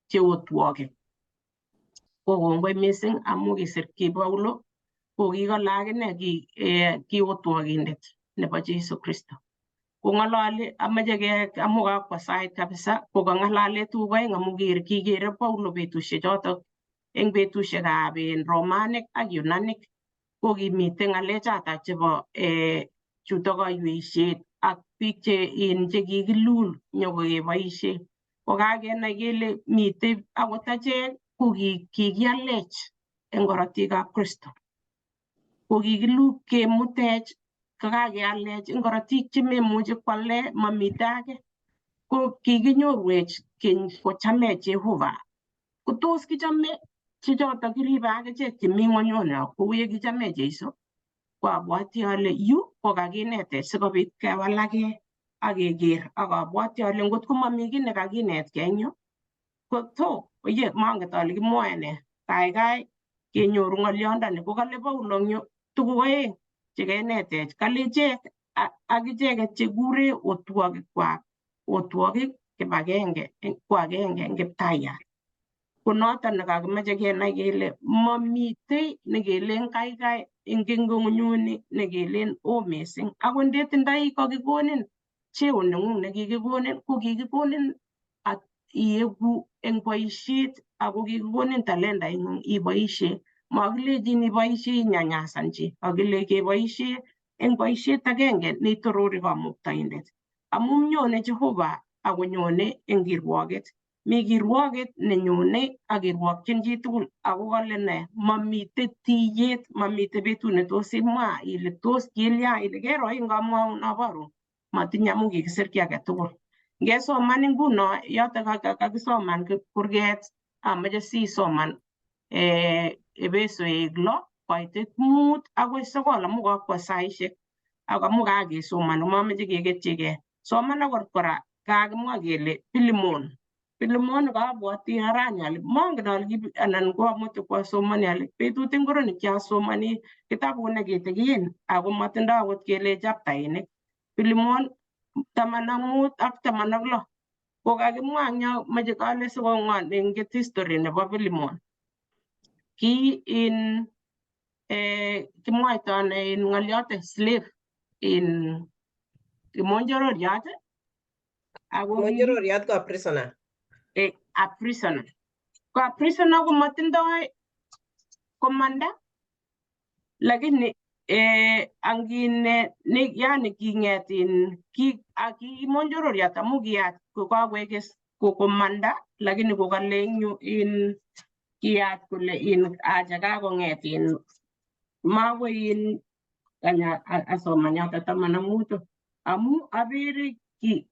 cheotwogik. Ko kongoi mising amu kisir ki Paulo ko kikole akine ki otwokindet nebo Jesu Kristo. Ko ng'ololi amoche ke amu kakwa sait kabisa ko kang'alale tuguk oeng amu kikere Paulo betusiek chotok eng betusiekab Romanik ak Yunanik ko kimite ng'alechatak chebo chutok kaiweisiet ak biik che in chekikilul nyokokeboisie. Ko kakenai kele mitei akot achek ko kikialech eng korotikab Kristo. Ko kikilul kemutech kokakealech eng korotik chememuchi kwale mamite age. Ko kikinyorwech keny kochamech Jehova. Ko tos kichome chechotok kiribe akichek chemi ng'onyonyo kou ye kichame Jesu. Ko abwati ale yu ko kakinetech sikobit kewalakee ak keker ak abwati ale ngot ko mami kiy nekakinetkei eng yu ko to oye manget ale kimwoe nee kaikai kenyoru ng'olyondoni ko kale Paulo eng yu tuguk oeng chekenetech kale ichek Ak icheket chekure otwogikwak otwogik kipagenge ko agenge eng Kiptayat. Ko noton nekakimache kenai kele mamitei nekelen kaikai eng ng'unyuni nekelen oo mising. Akot ndetindoi kokikonin cheo neng'ung nekikikonin ko kikikonin ieku eng boisiet ako kikikonin talentaing'ung iboisie. Makilechin iboisie inyanyasan chi, kakile keboisie eng boisiet agenge neitorori Kamuktaindet. Amu nyone Jehova akonyone eng kirwoket. Mi kirwoket nenyone ak kirwokchin chitugul ako kale ne mamite tiyet, mamite betut netos imwa ile tos kilya ile kero ingamwaun aborun. Matinye amu kikisir kiy age tugul. Ngesoman nguno yoto kakisoman kurget amache sisoman Epesoek 6 koitet 5 akoi 9 amu kakwo saishek ak amu kakesoman mameche keketchigei. Soman akot kora kakimwa kele Pilimon. Pilimon kabwoti arani ale mongen ale anan ko amutu kwasomani ale betut ingoro nekiasomani kitabut nekitikin ako matindoi akot kele chaptainik. Pilimon 15 ak 16 ko kakimwa eng yo moche kale sikong'wan inget history nebo Pilimon. Ki in kimwoito in ng'oliot slave in kimonjororiot ako Monjororiot ko a prisoner. A prisoner. Ko a prisoner komatindoi komanda lakini angine ne yani king'et in ki kimonjororiot amu kiyat ko kakoek ko komanda lakini kokale eng yu in kiyat kole in acha kakong'et in makoi in kanya asoman yoto 15 amu abere ki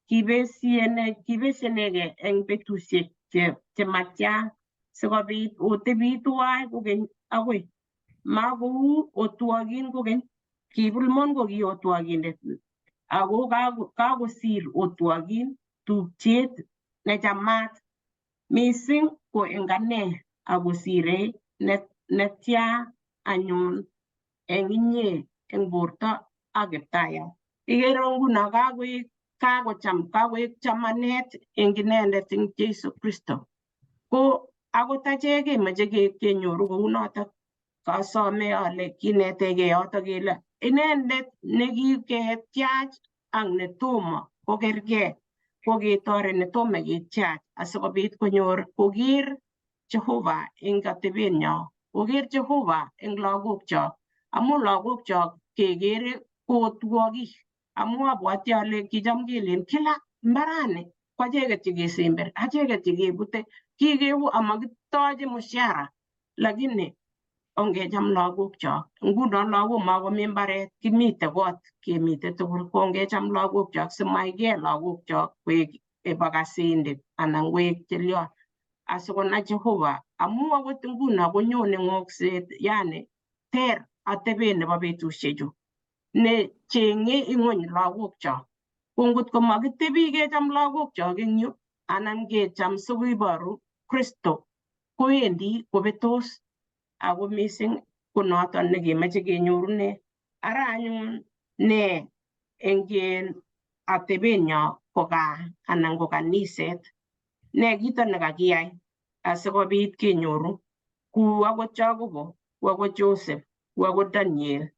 kibesienege eng betusiek chematya sikobit otebi tuwai kokeny akoi makou otwokin kokeny. Ki Pilimon ko ki otwokindet ako kakosir otwokin tupchet nechamat mising ko eng ane akosire netya anyun eng inye eng borto ak Kiptayat. Ikere nguno kakoek kakocham kakoek chamanet eng inendet eng Jesu Kristo. Ko akot achek kemoche kenyoru kounotok. Kasome ale kinetegei yoto kele inendet nekiketyach ak netomo ko kergei ko ketoret netomo ketyach asikobit konyor koker Jehova eng atebenyo, koker Jehova eng lagokchok amu lagokchok kekere ko otwogik amu abwati ale kicham kelen kila mbarani ko acheket chekesember acheket chekebute kikeu amakitoche mshahara lakini ongecham lagokchok. Nguno lagok makomi mbaret kimite kot kemite tugul ko ongecham lagokchok simaikei lagokchok koek bakasindet anan koek chelion asikonai Jehova amu akot nguno konyone ng'okset yani ter atebet nebo betusiechu ne cheng'e ing'wony lagokchok. Ko ngot ko makitebi kecham lagokchok eng yu anan kecham sikiboru Kristo kowendi kobetos ako mising ko noton nekemoche kenyorune. Ara anyun ne eng atebenyo ko gaa anan ko kaniset ne kito nekakiyai asikobit kenyoru ku akot Jacobo, ku akot Joseph, ku akot Daniel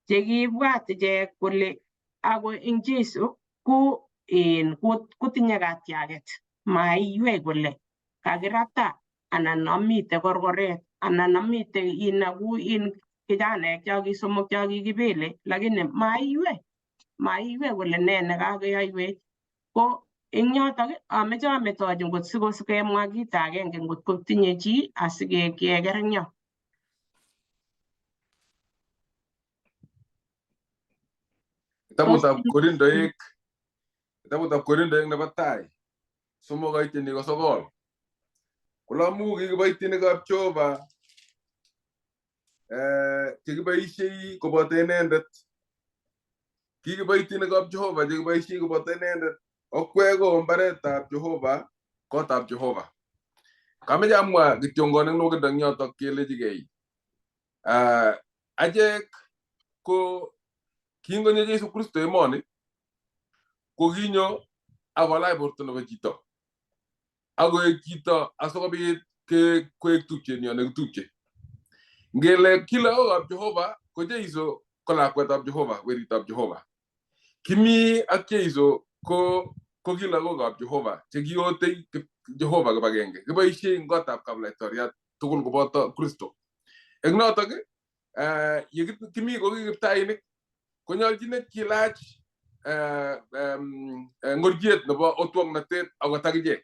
chekiibwat ichek kole ako eng Jesu ko in kotinye katyaket maiywei kole kakirata anan amite korkoret anan amite in aku in kijanaek cho ki somok cho kikibele lakini maiywei maiywei kole ne nekakeyoiwech. Ko eng yotok ameche ametochi ngot sikemwa kito agenge ngot kotinye chi asikeker eng yo. Kitabutab Korindoek nebo tai 3 aitini ko 9 kole amu kikiboitinikab Jehova chekiboisiei koboto inendet kikiboitinikab Jehova chekiboisiei koboto inendet okwek ko mbaretab Jehova kotab Jehova. Kameche amwa kityongon eng nwokindo eng yotok kelechigei achek ko Kingonyo Jesu Kristo emoni ko kinyo akolach borto nebo chito akoek chito asikobit koek tupchenyo nekitupche. Ngele ki lagokab Jehova ko Jeiso ko lakwetab Jehova, weritab Jehova. Kimi ak Jeiso ko ki lagokab Jehova chekiotei Jehova kibagenge. Kiboisie eng kotab kaplaitoriat tugul koboto Kristo. Eng notok ye kimi ko ki kiptainik konyolchinet kilach ngorchiet nebo otwoknotet akot akichek.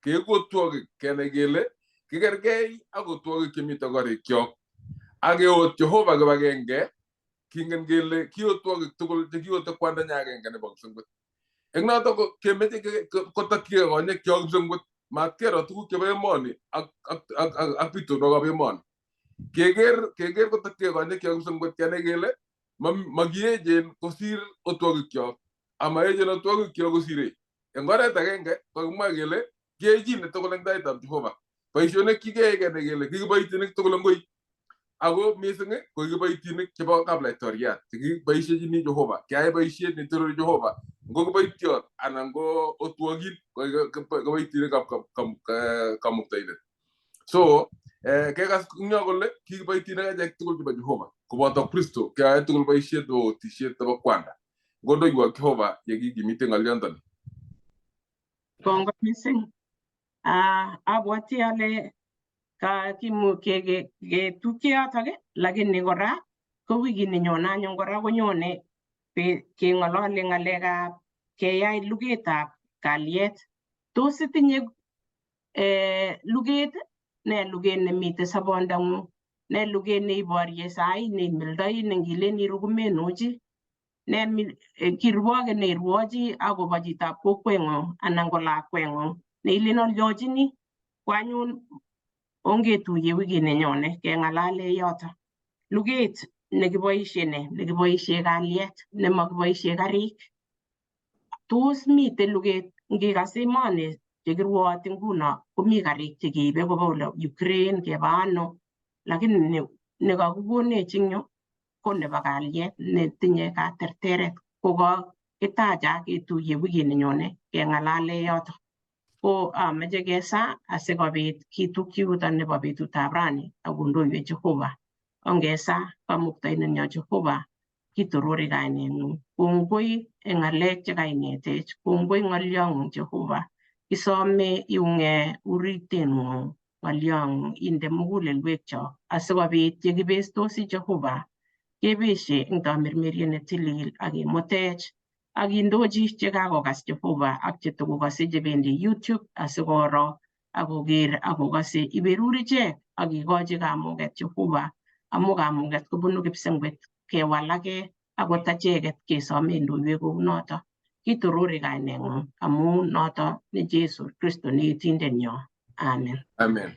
Keeku otwogik kenai kele kikergei ak otwogik chemite korikyok. Ak keot Jehova kibagenge kingen kele ki otwogik tugul chekiote kwandanyi agenge nebo kipsengwet. Eng notok ko kemeche kotokchigei konyekchok kipsengwet matkero tuguk chebo emoni ak bitonwokab emoni. Keker kotokchigei konyekchok kipsengwet kenai kele makiechen kosir otwogikyok amaechen otwogikyok kosirech. Eng oret agenge kokimwa kele kiechin tugul eng taitab Jehova. Boisionik chikeyai kenai kele kikiboitinik tugul eng koi. Ako mising ko kikiboitinik chebo kaplaitoriat chekiboisiechini Jehova. Kiayai boisiet netorori Jehova ngo kiboitiot anan ko otwogin ko kiboitinikab kamuktaindet. So kekas eng yo kole kikiboitinik achek tugul chebo Jehova koboto Kristo keyoe tugul boisiet nebo otisiet nebo kwanda. Ngondoiwok Jehova ye kikimite ng'olyondoni. Kongoi mising. Abwati ale ketupche yotok lakini kora ko wikini nyone anyun kora konyone keng'olole ng'alekab keyai lugetab kalyet. Tos itinye luget? Ne luget nemite sobondang'ung? Ne luget neiborie sait neimildoi nengilen iru komenuchi? Ne kirwoket neirwochi akobo chitab kokweng'ung anan ko lakweng'ung neilen olyochini? Ko anyun ongetuye wikit nenyone keng'alale yoto. Luget nekiboisie ne? Nekiboisie kalyet nemakiboisie karik. Tos miten luget ngikas emoni chekirwooti nguno komi karik chekeibe koba ole Ukraine keba ano, lakini nekakikonech eng yu ko nebo kalyet netinye katerteret ko kakitacha ketuye wikit nenyone keng'alale yoto. Ko ameche kesa asikobit kitukyi yuton nebo betutab rani akondoiwech Jehova. Ongesa kamuktaindenyo Jehova kitorori kaineng'ung. Kongoi eng ng'alek chekainetech, kongoi ng'olyong'ung Jehova. Kisome iung'e uritengung ng'olyong'ung inde mugulelwekchok asikobit yekibestosi Jehova kebeshe eng tamirmiriet netilil ak kemutech ak indochi chekakokas Jehova ak chetukokase chebendi YouTube asikoro akoker akokase iberur ichek ak ikochi kamuket Jehova amu kamuket kobunu kipsengwet kewalake akot acheket kesome ndoiwek kounoto. Kitorori kaineng'ung amu noto ne Jesu Kristo ne etindenyo. Amen. Amen.